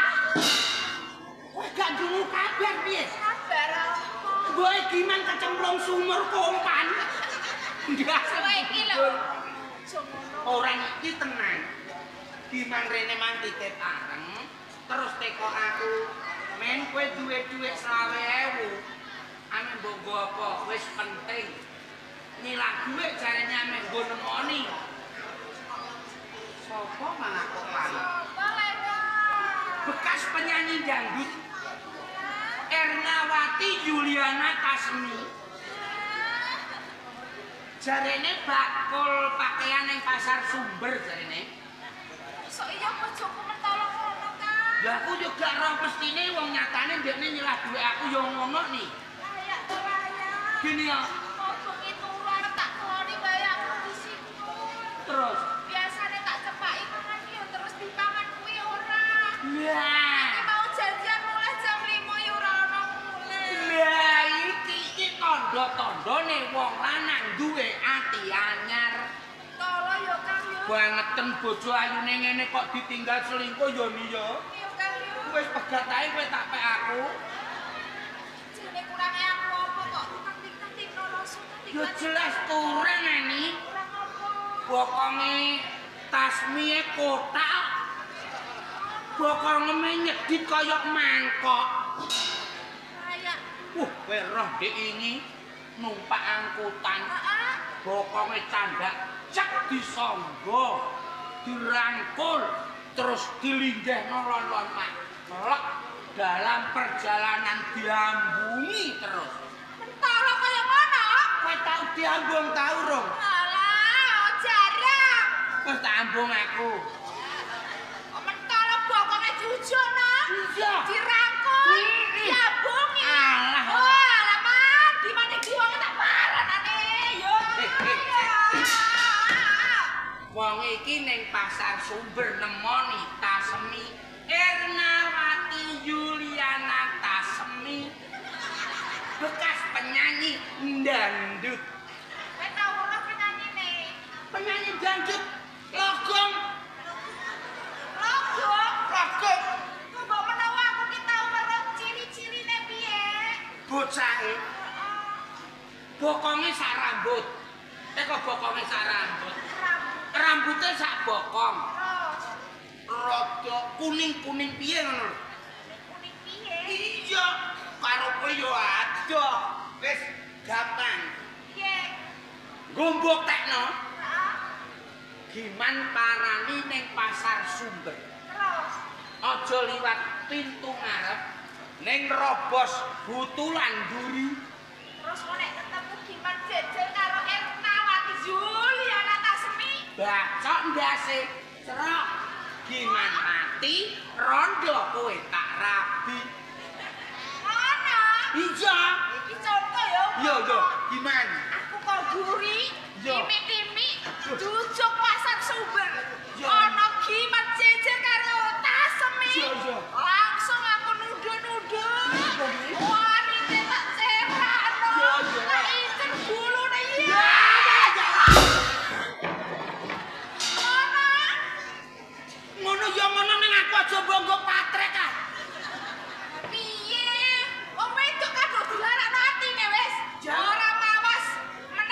Kowe gak krungu kabar piye? Kabar apa? Mboke giman kecemplung sumur kompan. Ndak kowe iki lho. Aja ngono. Ora iki tenan. Giman rene mang titip areng, terus teko aku, men kowe duwe dhuwit 25.000. Ame mbok nggo apa? Wis penting. Nyilah dhuwit jarene ame nggo nemoni. Sopo malah kok lali? Sopo lho? Bekas penyanyi dangdut Ernawati Yuliana Tasmi. Jarene bakul pakaian ning pasar Sumber jarene. Sok iya bojoku mentolo ngono kan. Ya aku yo gak roh mestine wong nyatane ndekne nyelah dhuwit aku yo ngono nih. Layak to layak. Gini ya. Mau bengi turu arep tak keloni wae aku di situ. Terus biasane tak cepaki mangan ki yo terus dipangan kuwi ora. Lah, iki mau janjian mulai jam 5 yo ora ono mulih. Lah iki iki tandha-tandhane wong lanang duwe ati anyar. Tolo yo Kang yo. Bangeten bojo ayune ngene kok ditinggal selingkuh yo ni yo. Yo Kang yo. Wis pegat ae kowe tak pek aku. Jene kurange aku apa kok keting-keting langsung keting. Yo jelas kurang ani. Kurang apa? Bokonge Tasmie kotak. Bokonge nyedit kaya mangkok. Kayak wah, kowe roh ndek ini numpak angkutan. Heeh. Bokonge candak cek disangga, dirangkul, terus dilinggihno lon-lon mak. Lek dalam perjalanan diambungi terus. Mentolo kaya ngono? Kowe tau diambung tau rong? Alah, jarang. Wis tak ambung aku. Mentolo bokonge diujono. Iya. Dirangkul, diambungi. Alah. Oh, alah man, di mana iki wong tak paranane. Yo. Wong iki ning pasar Sumber nemoni Tasmi Ernawati Yuliana Tasmi. Bekas penyanyi dangdut. Kowe tau ora penyanyine? Penyanyi dangdut Logong. Logong? Logong. Kok mbok menawa aku ki tau weruh ciri-cirine piye? Bocahe. Bokonge sak rambut. Teko bokonge sak rambut. Rambutnya sak bokong. Terus rada kuning-kuning piye ngono lho. Kuning piye? Iya, karo kowe yo adoh. Wis gampang. Piye? Nggo tekno. Heeh. Giman parani ning pasar Sumber. Terus aja liwat pintu ngarep ning robos butulan duri. Terus kok nek ketemu Giman jejer karo Ernawati Yuliana Tasmi, bacok ndase cerok. Giman mati rondo kowe tak rabi. Ngono. Iya. Iki contoh ya. Iya, iya. Giman. Aku kok duri, timi-timi jujuk pasar Sumber. Ono Giman jejer karo Tasmi. Langsung aku nuduh-nuduh. Warine tak cerakno. Tak incer gulune iya. Ngono. Ngono ya ngono ning aku aja mbok patrek ah. Piye? Wong wedok kadung dilarakno atine wis. Ora mawas meneh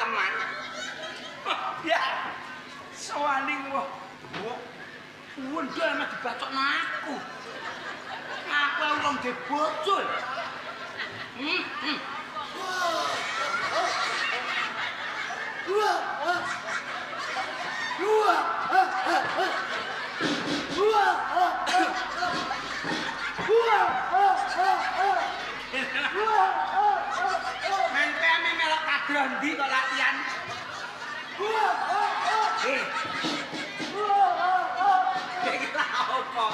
Man. Ya. Soale wah. Wendel mah dibacokno aku. Aku urung duwe bojo. Mengke ame melok kadro ndi kok latihan. Iki lha opo?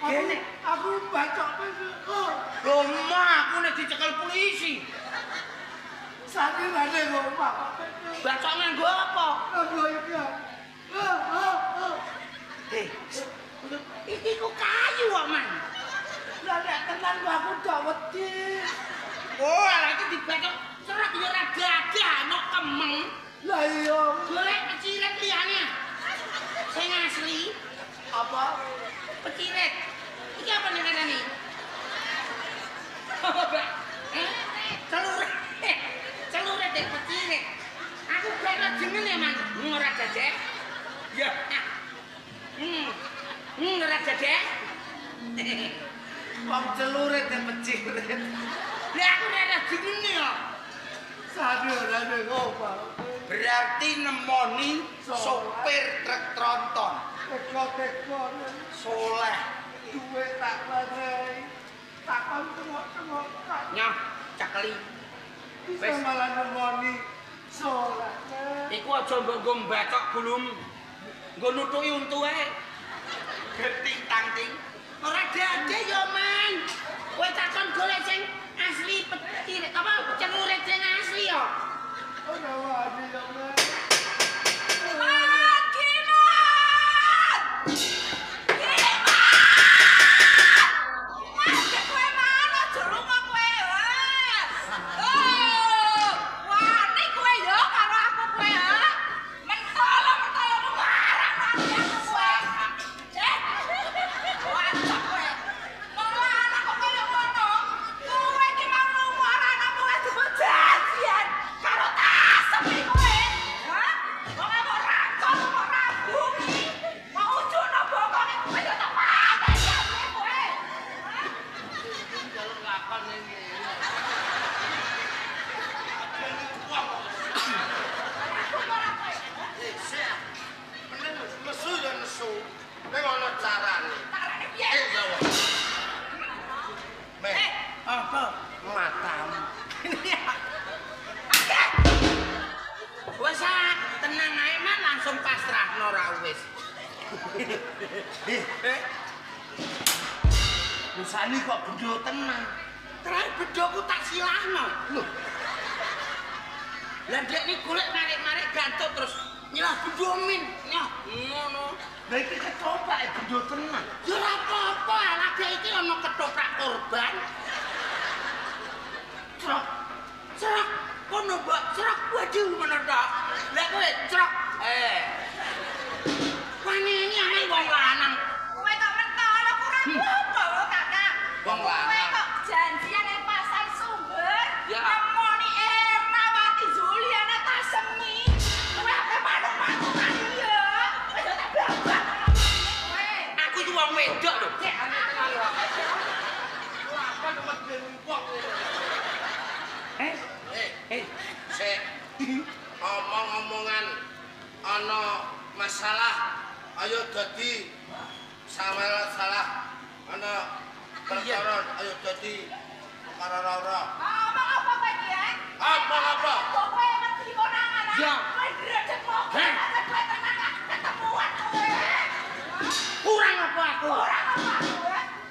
Kene aku bacok. Lho mah aku nek dicekel polisi. Sakirane kok Pak. Bacok nganggo apa? Nganggo iki. Iki ku kayu kok, Man. Lah nek tenan kok aku gak wedi. Oh, lha iki dibacok serak ya ora gagah nok kemeng. Lah iya, golek peciret liyane. Sing asli apa? Peciret. Iki apa nek ngarani? Apa? Celurit. Celurit dek peciret. Aku kena jenenge, Man. Ora jajek. Ya. Ora jajek. Wong celurit dek peciret. Lah aku ora jenenge kok. Sade ora ngopo. Berarti nemoni sopir truk tronton. Teko-teko soleh. Duwe tak wenehi. Takon tengok-tengok. Nyoh, cekeli. Wis malah nemoni soleh. Iku aja mbok nggo mbacok gulum. Nggo nutuki untu ae. Geting tangting. Ora dade ya, Man. Kowe takon golek sing asli peciret apa celurit sing asli ya. Ora wani ya, Man. Man, Giman! Giman! Mas, kowe man aja lunga kowe. Oh, wani kowe ya karo aku kowe ha. Mentolo mentolo marang aku kowe. Wancok kowe. Wong lanang kok kaya ngono. Kowe iki mau lunga ora ana kowe janjian karo tasem kowe. Hah? Wong kok rakon kok ragu iki. Mau ujono bokonge kowe yo tak pateni aku kowe. Njaluk lakon ning ngene. Meneng nesu ya nesu. Ning ana carane. Carane piye? Meh, apa? Matamu. Wes ah, tenang ae Man, langsung pasrahno ra wis. Lusani kok bendo tenan. Terakhir bedoku tak silahno. Lho, Lah dekne golek marik-marik gantuk terus nyilah bendo min. Nyoh, ngono. Lah iki ketoprak e bendo tenan. Ya ora apa-apa, lagi iki ana ketoprak korban. Trok. Trok. Kono mbok trok waduh ngono tok. Lah kowe trok. Wanene ae wong lanang. Kowe kok mentolo kurang apa lho, Kakak? Wong lanang. Kowe kok janjian ning pasar Sumber, Ya. nemoni Ernawati Zuliana Tasemi. Kowe ape manuk-manukan ya? Kowe yo tak babak kowe. Aku iki wong wedok lho. Cek ane tenan lho. Lakon medeni wong. Sik. Omong-omongan ana masalah ayo dadi salah ana perkara ayo dadi perkara ora. Omong apa kowe iki, eh? Omong apa? Kok kowe ngerti konangan? Ya. Kowe ndredeg mobil, Heh. kowe tenan ketemuan kowe. Kurang apa aku? Kurang apa aku?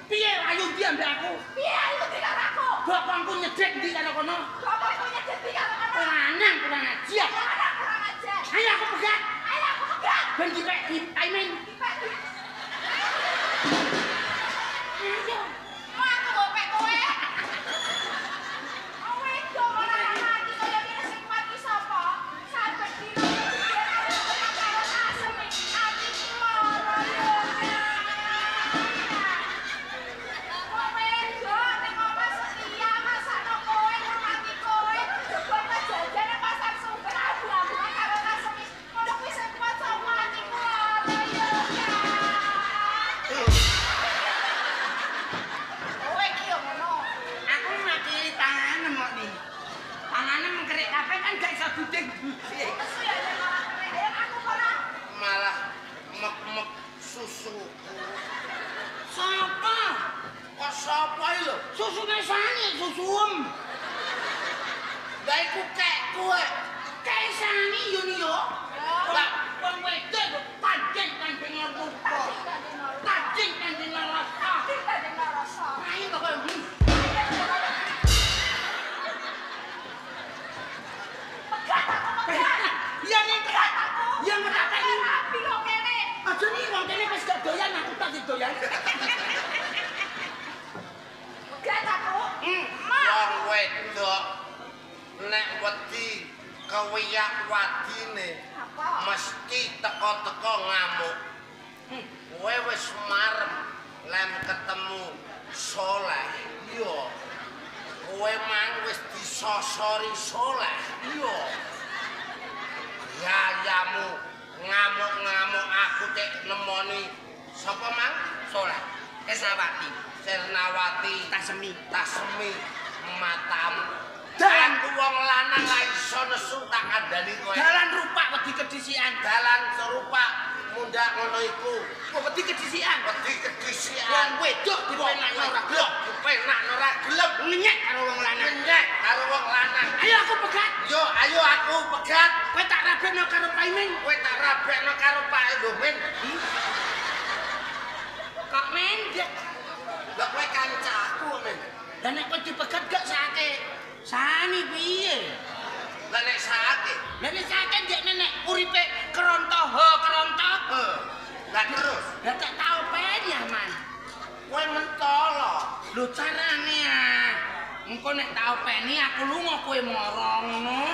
Piye ayu ndi ambek aku? Piye ayu ndi karo aku? Bokongku nyedek ndi karo kono? Bokongku nyedek ndi karo kono? Lanang kurang ajar. Lanang kurang ajar. Ayo aku pegat. Ayo aku pegat. Ben dipek di Aimin. Dipek di. Ayo. Mau aku mbok kowe. Kowe do malah mati kaya ngene sing kuat ki sapa? Saben dina karo asem ati lara yo. lho. Susune sani susuem. Lah iku kek kowe. Kek sani yo yo. Lah wong wedok kok tanding-tanding rupa. Tanding-tanding rasa. Tanding rasa. Ayo kok koyo Pegat aku pegat. Ya nek aku. Ya ngetakeni rapi kok kene. Aja nih wong kene wis gak doyan aku tak didoyan. Pegat aku. Wong wedok nek wedi kewiyak wadine mesti teko-teko ngamuk. Kowe wis marem lem ketemu Soleh. Iya. Kowe mang wis disosori Soleh. Iya. Gayamu ngamuk-ngamuk aku cek nemoni sapa mang? Soleh. Kesawati, Sernawati, Tasemi, Tasemi matamu. Dalan ku wong lanang la iso nesu tak kandhani kowe. Dalan rupak wedi kedisian, dalan serupak mundhak ngono iku. Kok wedi kedisian? Wedi kedisian. Wong wedok dipenakno ora gelem, dipenakno ora gelem. Ngenyek karo wong lanang. Ngenyek karo wong lanang. Ayo aku pegat. Yo, ayo aku pegat. Kowe tak rabekno karo Paimin. Kowe tak rabekno karo Pak Lumin. Kok mendek? Lah kowe kancaku, Men. Lah nek kowe dipegat gak sake. Sani piye? Lah nek sake, lah nek sake ndekne nek uripe keronto ho keronto. Heeh. Lah terus, lah tak tau pen ya, Man. Kowe mentolo. Lho carane ah. Engko nek tau peni aku lunga kowe moro ngono.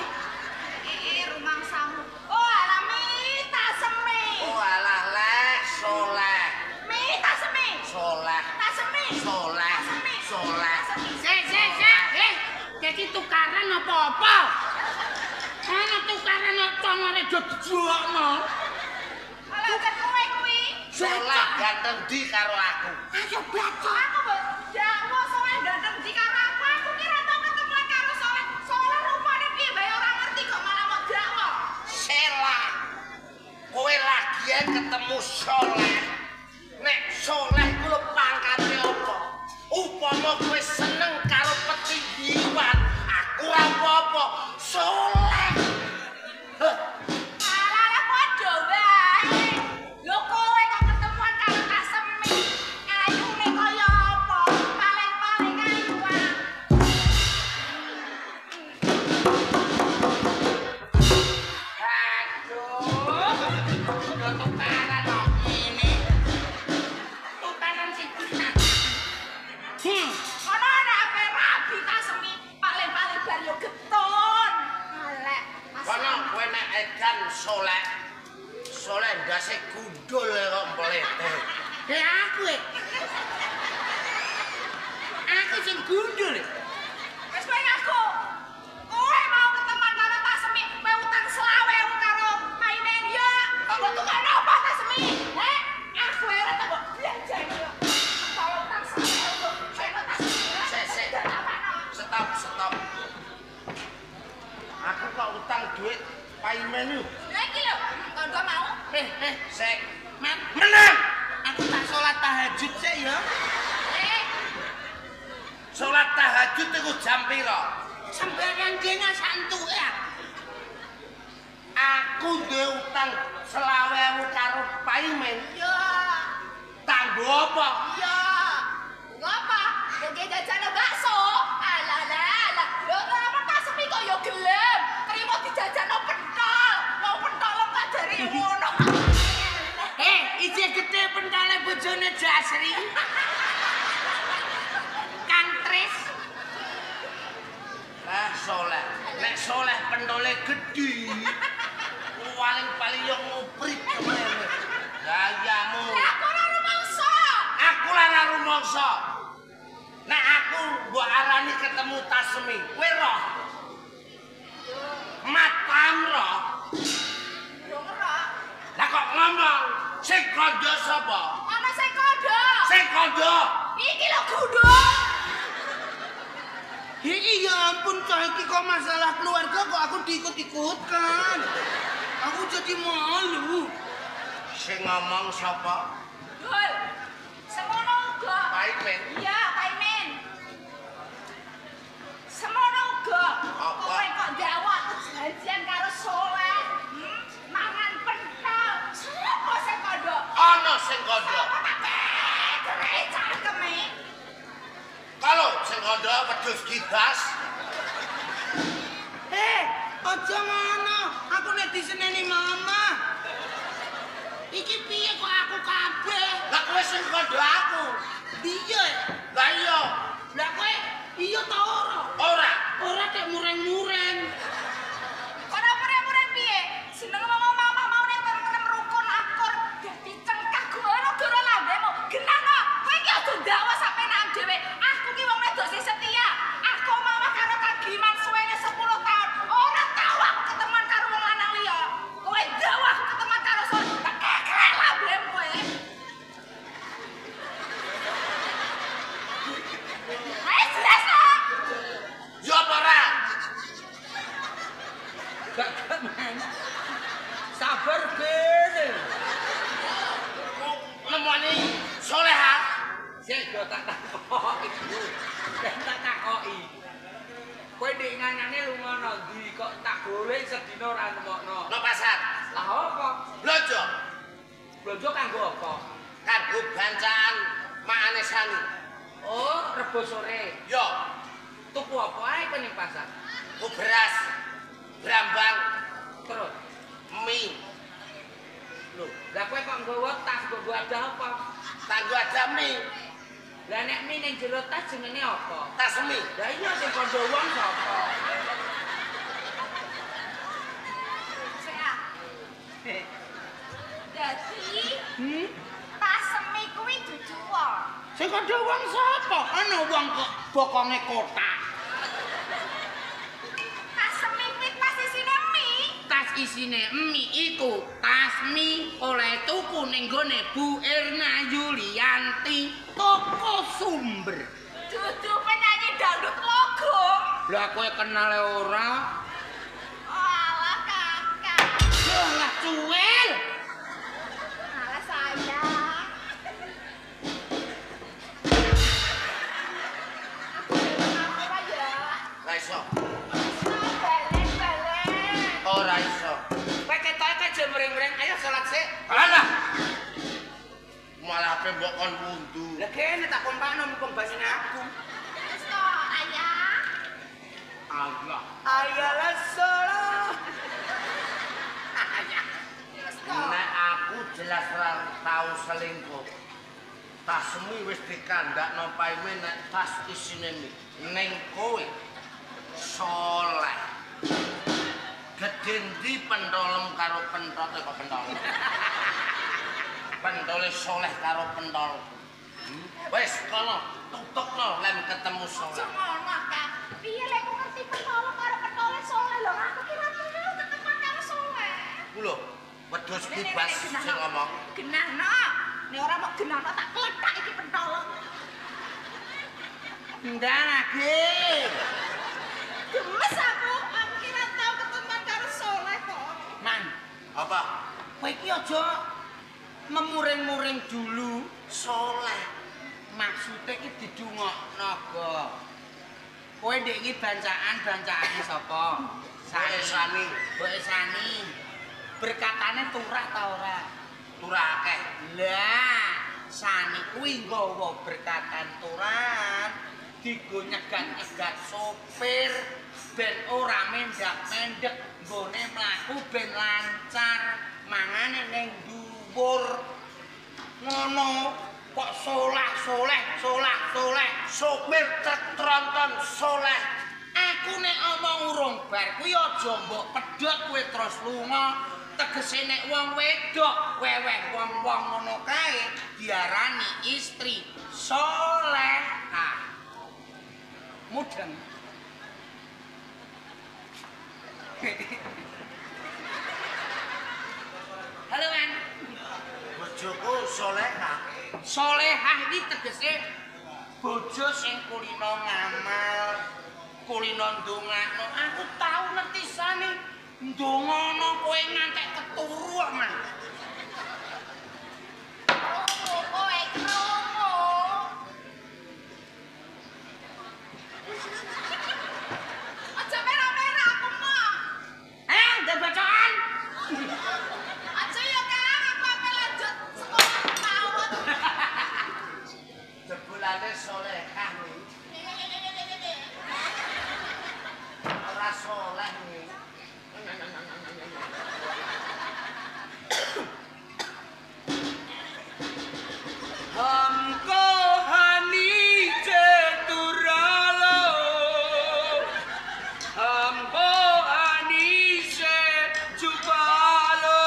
Rumangsamu. Oh alah mi tasemi. Oh alah lek soleh. Mi tasemi. Soleh. Tasemi. Soleh. Soleh. Sik sik sik. Iki tukaran apa-apa? Ana tukaran congore do dijokno. Alah kan kowe kuwi. Soleh ganteng di karo aku. Ayo bacot. Aku mbok dakwa soleh ganteng di karo aku. Aku ki ora tau ketemuan karo soleh. Soleh rupane piye bae ora ngerti kok malah mbok dakwa. Sela. Kowe lagian ketemu soleh. Nek soleh ku lho pangkate apa? Upama kowe seneng karo petinggiwan, aku ora apa-apa. Soleh. Heh. Alah padha wae. Lho kowe kok ketemuan karo Tasemi. Ayune kaya apa? Paling-paling ayu ah. Aduh. Yo tukaran kok ngene. Tukaran sing tenan. Ono nek ape rabi Tasemi, paling-paling bar yo getun. Alek. Kono kowe nek edan soleh. Soleh ndase gundul kok mplete. Ya aku e. Aku sing gundul. Wis kowe ngaku. Kowe mau ketemuan karo Tasemi, kowe utang 20.000 karo Paimen ya. Mbok tukokno apa Tasemi? Heh, aku ora tak mbok belanjani kok. Kalau utang 20.000 mbok kena Tasemi. Sik sik. Stop stop. Aku kok utang duit Paimen yo. Lah iki lho, kandha mau. Sik. Menang. Aku tak salat tahajud sik ya. Salat tahajud iku jam pira? Sembarang dene santuke aku. Aku duwe utang 20.000 karo Paimen. Iya. Tanggo apa? Iya. Ngapa? Kok jajan bakso? Alah alah alah. Lho kenapa Tasemi kok yo gelem? Trimo dijajakno pentol. Wong pentol kok jare ngono. Isih gedhe pentole bojone Jasri. Kang Tris. Lah soleh. Nek soleh pentole gedhi. Paling-paling yo nguprit kemene. Gayamu. Lah aku ora rumangsa. Aku ora rumangsa. Nek aku mbok arani ketemu Tasmi, kowe roh. Matam roh. Yo ora. Lah kok ngomong sing kandha sapa? Ana sing kandha. Sing kandha. Iki lho gundul. Iki ya ampun cah iki kok masalah keluarga kok aku diikut-ikutkan. Aku jadi malu. Sing ngomong sapa? Dul. Semono uga. Paimen. Iya, Paimen. kandha wedhus gibas. Aja ngono. Aku nek diseneni mama. Iki piye kok aku kabeh? Lah kowe sing kandha aku. Piye? Lah iya. Lah kowe iya ta ora? Ora. Ora tek mureng-mureng. Ora mureng-mureng piye? Seneng ngomong mama mau nek tentrem rukun akur dadi cengkah goro-goro lambemu. Genahno, kowe iki aja ndakwa sak penakan dhewe. Aku ki wong wedok sing setia. Aku mama karo Kang Giman suwene 10 tahun. Ora tau aku ketemuan karo wong lanang liya. Kowe ndakwa aku ketemuan karo Soleh. Tak kekrek lambemu kowe. Wes jelas to. Yo apa ora? Gak man. Sabar kene. Nemoni Soleha. Sik yo tak takoki. Tak takoki. Kowe ndek ngangane lunga nang ndi kok tak golek sedina ora nemokno. Nang pasar. Lah apa? Blonjo. Blonjo kanggo apa? Kanggo bancaan makane sani. Oh, rebo sore. Yo. Tuku apa ae kowe ning pasar? Tuku beras, brambang, terus mie. Lho, lah kowe kok nggawa tas nggo wadah apa? Kanggo wadah mie. Lah nek mie ning jero tas jenenge apa? Tas mie. Lah iya sing kandha wong sapa? Sik ah. Dadi, tas mie kuwi dudu wong. Sing kandha wong sapa? Ana wong kok bokonge kotak. Tas mie kuwi tas isine mie. Tas isine mie iku tas mie oleh tuku ning gone Bu Erna Yulianti toko Sumber. Dudu penyanyi dangdut logo. Lah kowe kenal ora? Alah kakak. Lah cuwil. Alah sayang. Aku apa ya? Ora iso. Balen-balen. Ora iso. Kowe ketoke aja mring-mring, ayo salat sik. Alah. Malah ape mbok kon wundu. Lah kene tak kompakno mumpung basine aku. Wis to, ayah. Allah. Ayalah salat. Ayah. Wis to. Nek aku jelas ora tau selingkuh. Tasmu wis dikandakno paime nek tas isine mie. Ning kowe soleh. Gedhe ndi pentolem karo pentote kok pentol. Pentole soleh karo pentol. Wis kono tutupno lem ketemu soleh. Aja ngono, Kang. Piye lek ku ngerti pentol karo pentole soleh lho, aku ki ora tau ketemuan karo soleh. Ku lho, wedhus bebas sing ngomong. Genahno. Nek ora mok genahno tak klethak iki pentol. Ndang lagi. Gemes aku, aku ki ora tau ketemuan karo soleh kok. Man, apa? Kowe iki aja memuring-muring dulu soleh. Maksude iki didungokno, Go. Kowe ndek iki bancaan-bancaane sapa? Sani. Mboke Sani. Berkatane turah ta ora? Turah akeh. Lah, Sani kuwi nggawa berkatan turahan digo nyegat-nyegat sopir ben ora mendak-mendek nggone mlaku ben lancar mangane ning dhuwur. Ngono kok solah-soleh, solah-soleh, sopir truk tronton soleh. Aku nek omong urung bar kuwi aja mbok pedhot kowe terus lunga. Tegese nek wong wedok weweh wong-wong ngono kae diarani istri solehah. Mudeng. Halo, Man. Bojoku solehah. Solehah iki tegese bojo sing kulino ngamal, kulino ndongakno. Aku tau ngerti sane ndongono kowe ngantek keturu kok, Man. Krungu kowe krungu. Aja merah-merah aku mau. Ndang bacaan. Aja ya Kang, aku ape lanjut sekolah mawon. Jebulane solehah kuwi. ora soleh kuwi. Hamko hani ceturalo, hamko hani se cupalo.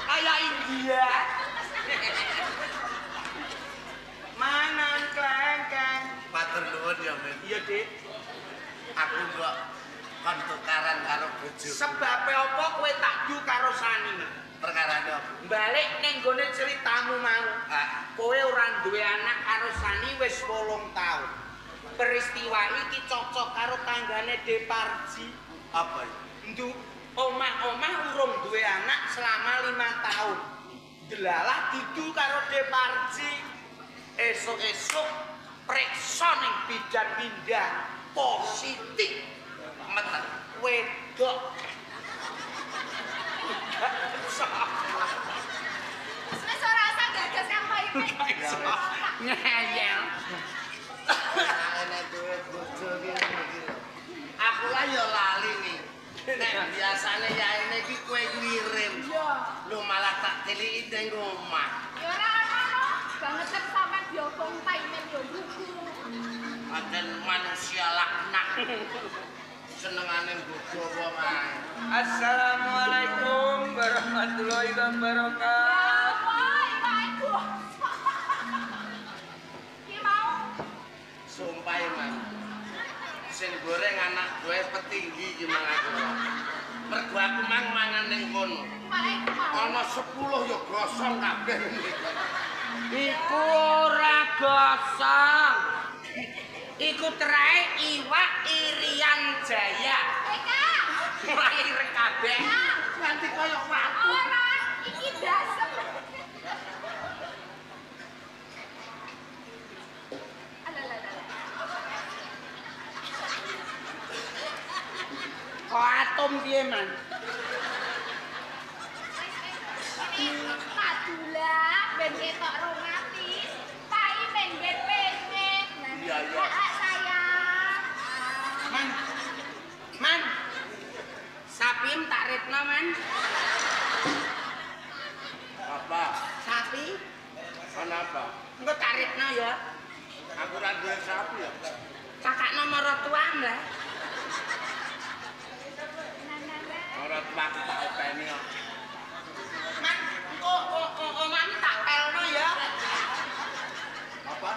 Kayak India. Mangan klengkeng. Matur nuwun ya, Men. Iya, Dik. Aku mbok kon tukaran karo bojoku. Sebabe apa kowe tak du karo Sani? Perkarane apa? Balik ning gone ceritamu mau. Ah, Kowe ora duwe anak karo Sani wis 8 taun. Peristiwa iki cocok karo tanggane Deparji. Apa ya? Ndu omah-omah urung duwe anak selama 5 tahun. Delalah didu karo Deparji. Esuk-esuk preksa ning bidan pindah positif Meten. wedok. Wis ora usah gagas kang Paimin. Ngeyel. Nek duwe bojo ki ngono ki lho. Aku lah ya lali nih. Nek biasane yaene iki kowe ngirim. Iya. Lho malah tak tiliki ning omah. Ya ora ono. Bangeten sampean diobong Paimin ya buku. Pancen manusia laknat. Senengane nggodho wong ae. Assalamualaikum warahmatullahi Ya wabarakatuh. apa iwake bosok. Ki mau Sumpah man. Sing goreng anak gue petinggi iki mang aku. Mergo aku mang mangan ning kono. malah iku mau. Ana 10 ya gosong kabeh. Iku ora gosong. Iku terae iwak Irian Jaya. Eh Kang. Ora ireng kabeh. Kang. Nganti koyo watu. Ora, iki dasem. Alah alah alah. Kok atom piye, Man? Wis wis ini padula ben ketok romantis. Paimin ben pengen. Iya, iya. Hak sayang. Man. Man. Sapim tak retno, Man. Apa? Sapi. Ana apa? Engko tak retno ya. Aku ora duwe sapi ya. Kakak nomor tuam lah. Nah, nah, nah. Ora tuaku tak openi kok. Man, engko omam tak pelno ya. Apa?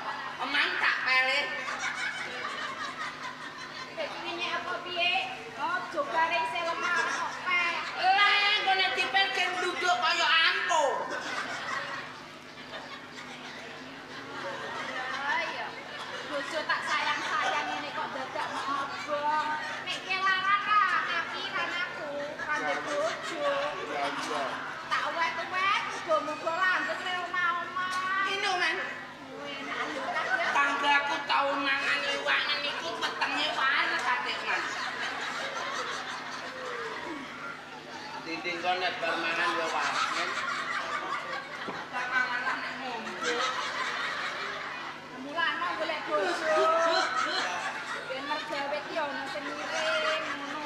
Omam tak pele. Nek ini apa piye? Oh, jogare isih lemah kok pek. Lah, nggone dipel gen duduk kaya ampo. Ah iya. Bojo tak sayang-sayang ngene kok dadak ngobong. Nek kelangan ra akhiran aku kandhe bojo. Iya, iya. Tak wet-wet muga-muga langgeng ning omah-omah. Ini, Man. Enak lho kan ya. Tanggaku tau mangan iwak niku wetenge wareg atik, Man. Dinding kon nek bar mangan ya wae. Tak mangan nek ngombe. Mulane golek bojo. Ben mergawe ki ono sing ngiring ngono.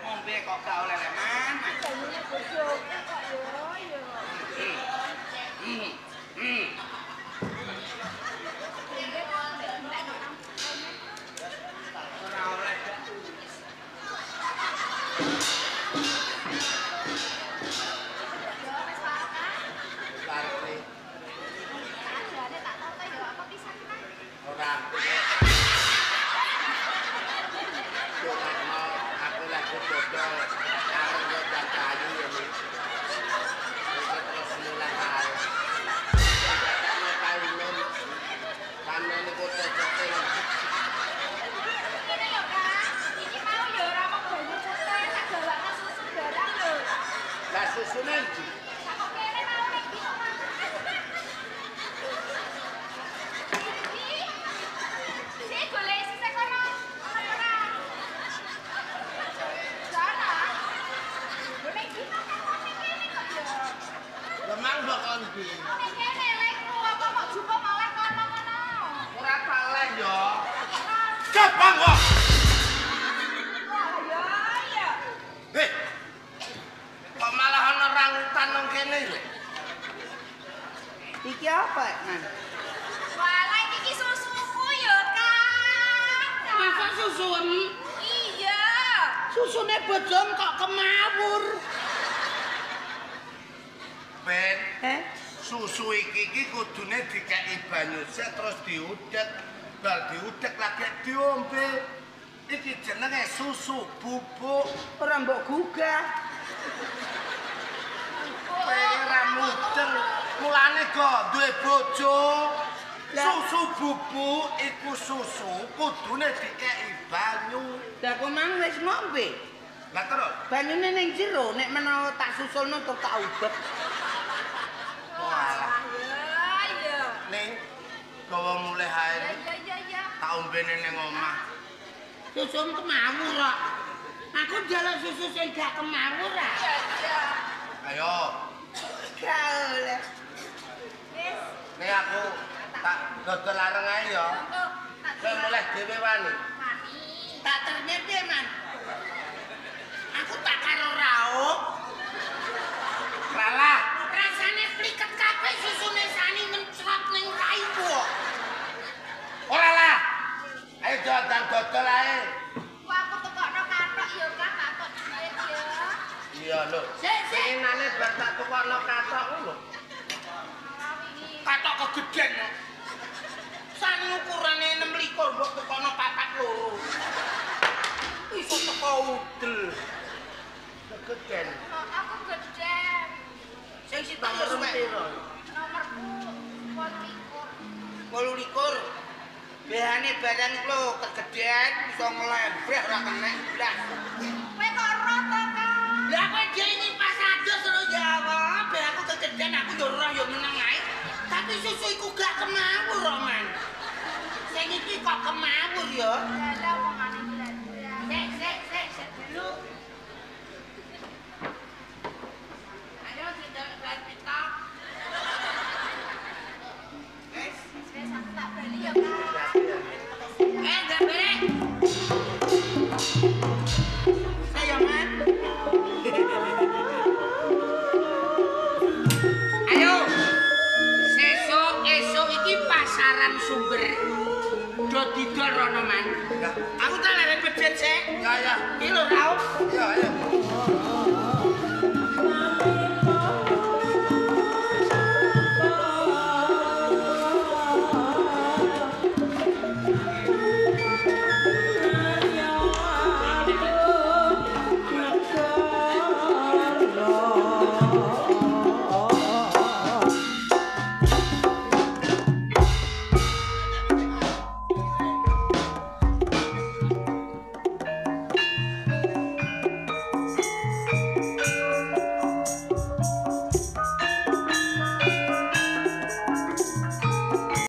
Ngombe kok gak oleh le, Man. Jane bojoku kok yo yo. Dene kok nek nang Ora oleh. Dak. Yo wis parek ah. Parek Ajane tak toto yo apa pisan ta? ora. Dongakno aku lagi dodol karo yo dayu ya Mi. Wis terus mulai ae. Dadakno paimen. Panen iku cocoke. Ngene lho Kang, iki mau yo ora mung banyu putih, tak gawakno susu barang lho. Lah susune ndi? Lah kok kene mau ning ndi kok Mas? Iki. Sik golek sisih kono. Ana ora? Sana. Lho ning ndi kok Kang? Kok ning kene kok ya? Lah mang Nebang wong. Wah, ya ya. Heh. Kok malah ana orangutan nang kene lho. Iki apa, Man? Walah iki ki susuku ya, Kang. Masa susuem? Iya. Susune bojong kok kemawur. Ben, Eh? susu iki iki kudune dikeki banyu sik terus diudek. Bal diudek lagi diombe. Iki jenenge susu bubuk. Ora mbok gugah. Kowe ora mudeng. Mulane go duwe bojo. Susu bubuk iku susu kudune dikeki banyu. Lah kok mang wis ngombe. Lah terus Banyune ning jero nek menawa tak susulno terus tak ubek. Walah. Ya ya. Ning gawa mulih ae. Ya ya ya. Tak ombene ning omah. Susu kemawur kok. Aku njaluk susu sing gak kemawur ah. Ya ya. Ayo, Gak oleh. Wis. ning aku tak dodol areng ae ya. Monggo tak Kowe mulih dhewe wani. Wani. Tak terne piye, Man? Aku tak karo raup. Salah. Rasane pliket kabeh susune Sani mencrot ning raiku kok. Ora lah. Ayo dodol dodol ae. Wah, aku tukokno kathok ya, Kang, kathok duit ya. Iya lho. Sik, sik. Pengenane bar tak tukokno kathok lho. Malah wingi. Kathok kegeden kok. Sani ukurane 26 mbok tukokno 42. Iso teko udel. Kegeden. Oh, aku geden. Sing sitok ya Nomor suwek. piro? Nomorku 28. 28. Behane barang iku lho kegedean iso nglembreh ora kena blas. Kowe kok ora to, Kang? Lah kowe dhewe iki pas adus lho ya Allah, ben aku kegedean aku yo roh yo meneng ae. Tapi susu iku gak kemawur kok, Man. Sing iki kok kemawur ya. Lah omongane blas. Sik sik sik sik dulu. Ayo sing belas pitak. Wis, wis aku tak bali ya, Kang. Eh, enggak balik. Saya, Man. Ayo. Sesuk esuk iki pasaran Sumber. Do didol rono, Man. Ya. Aku tak leren pedet sik. Ya ya. Iki lho, Raup. Ya ayo.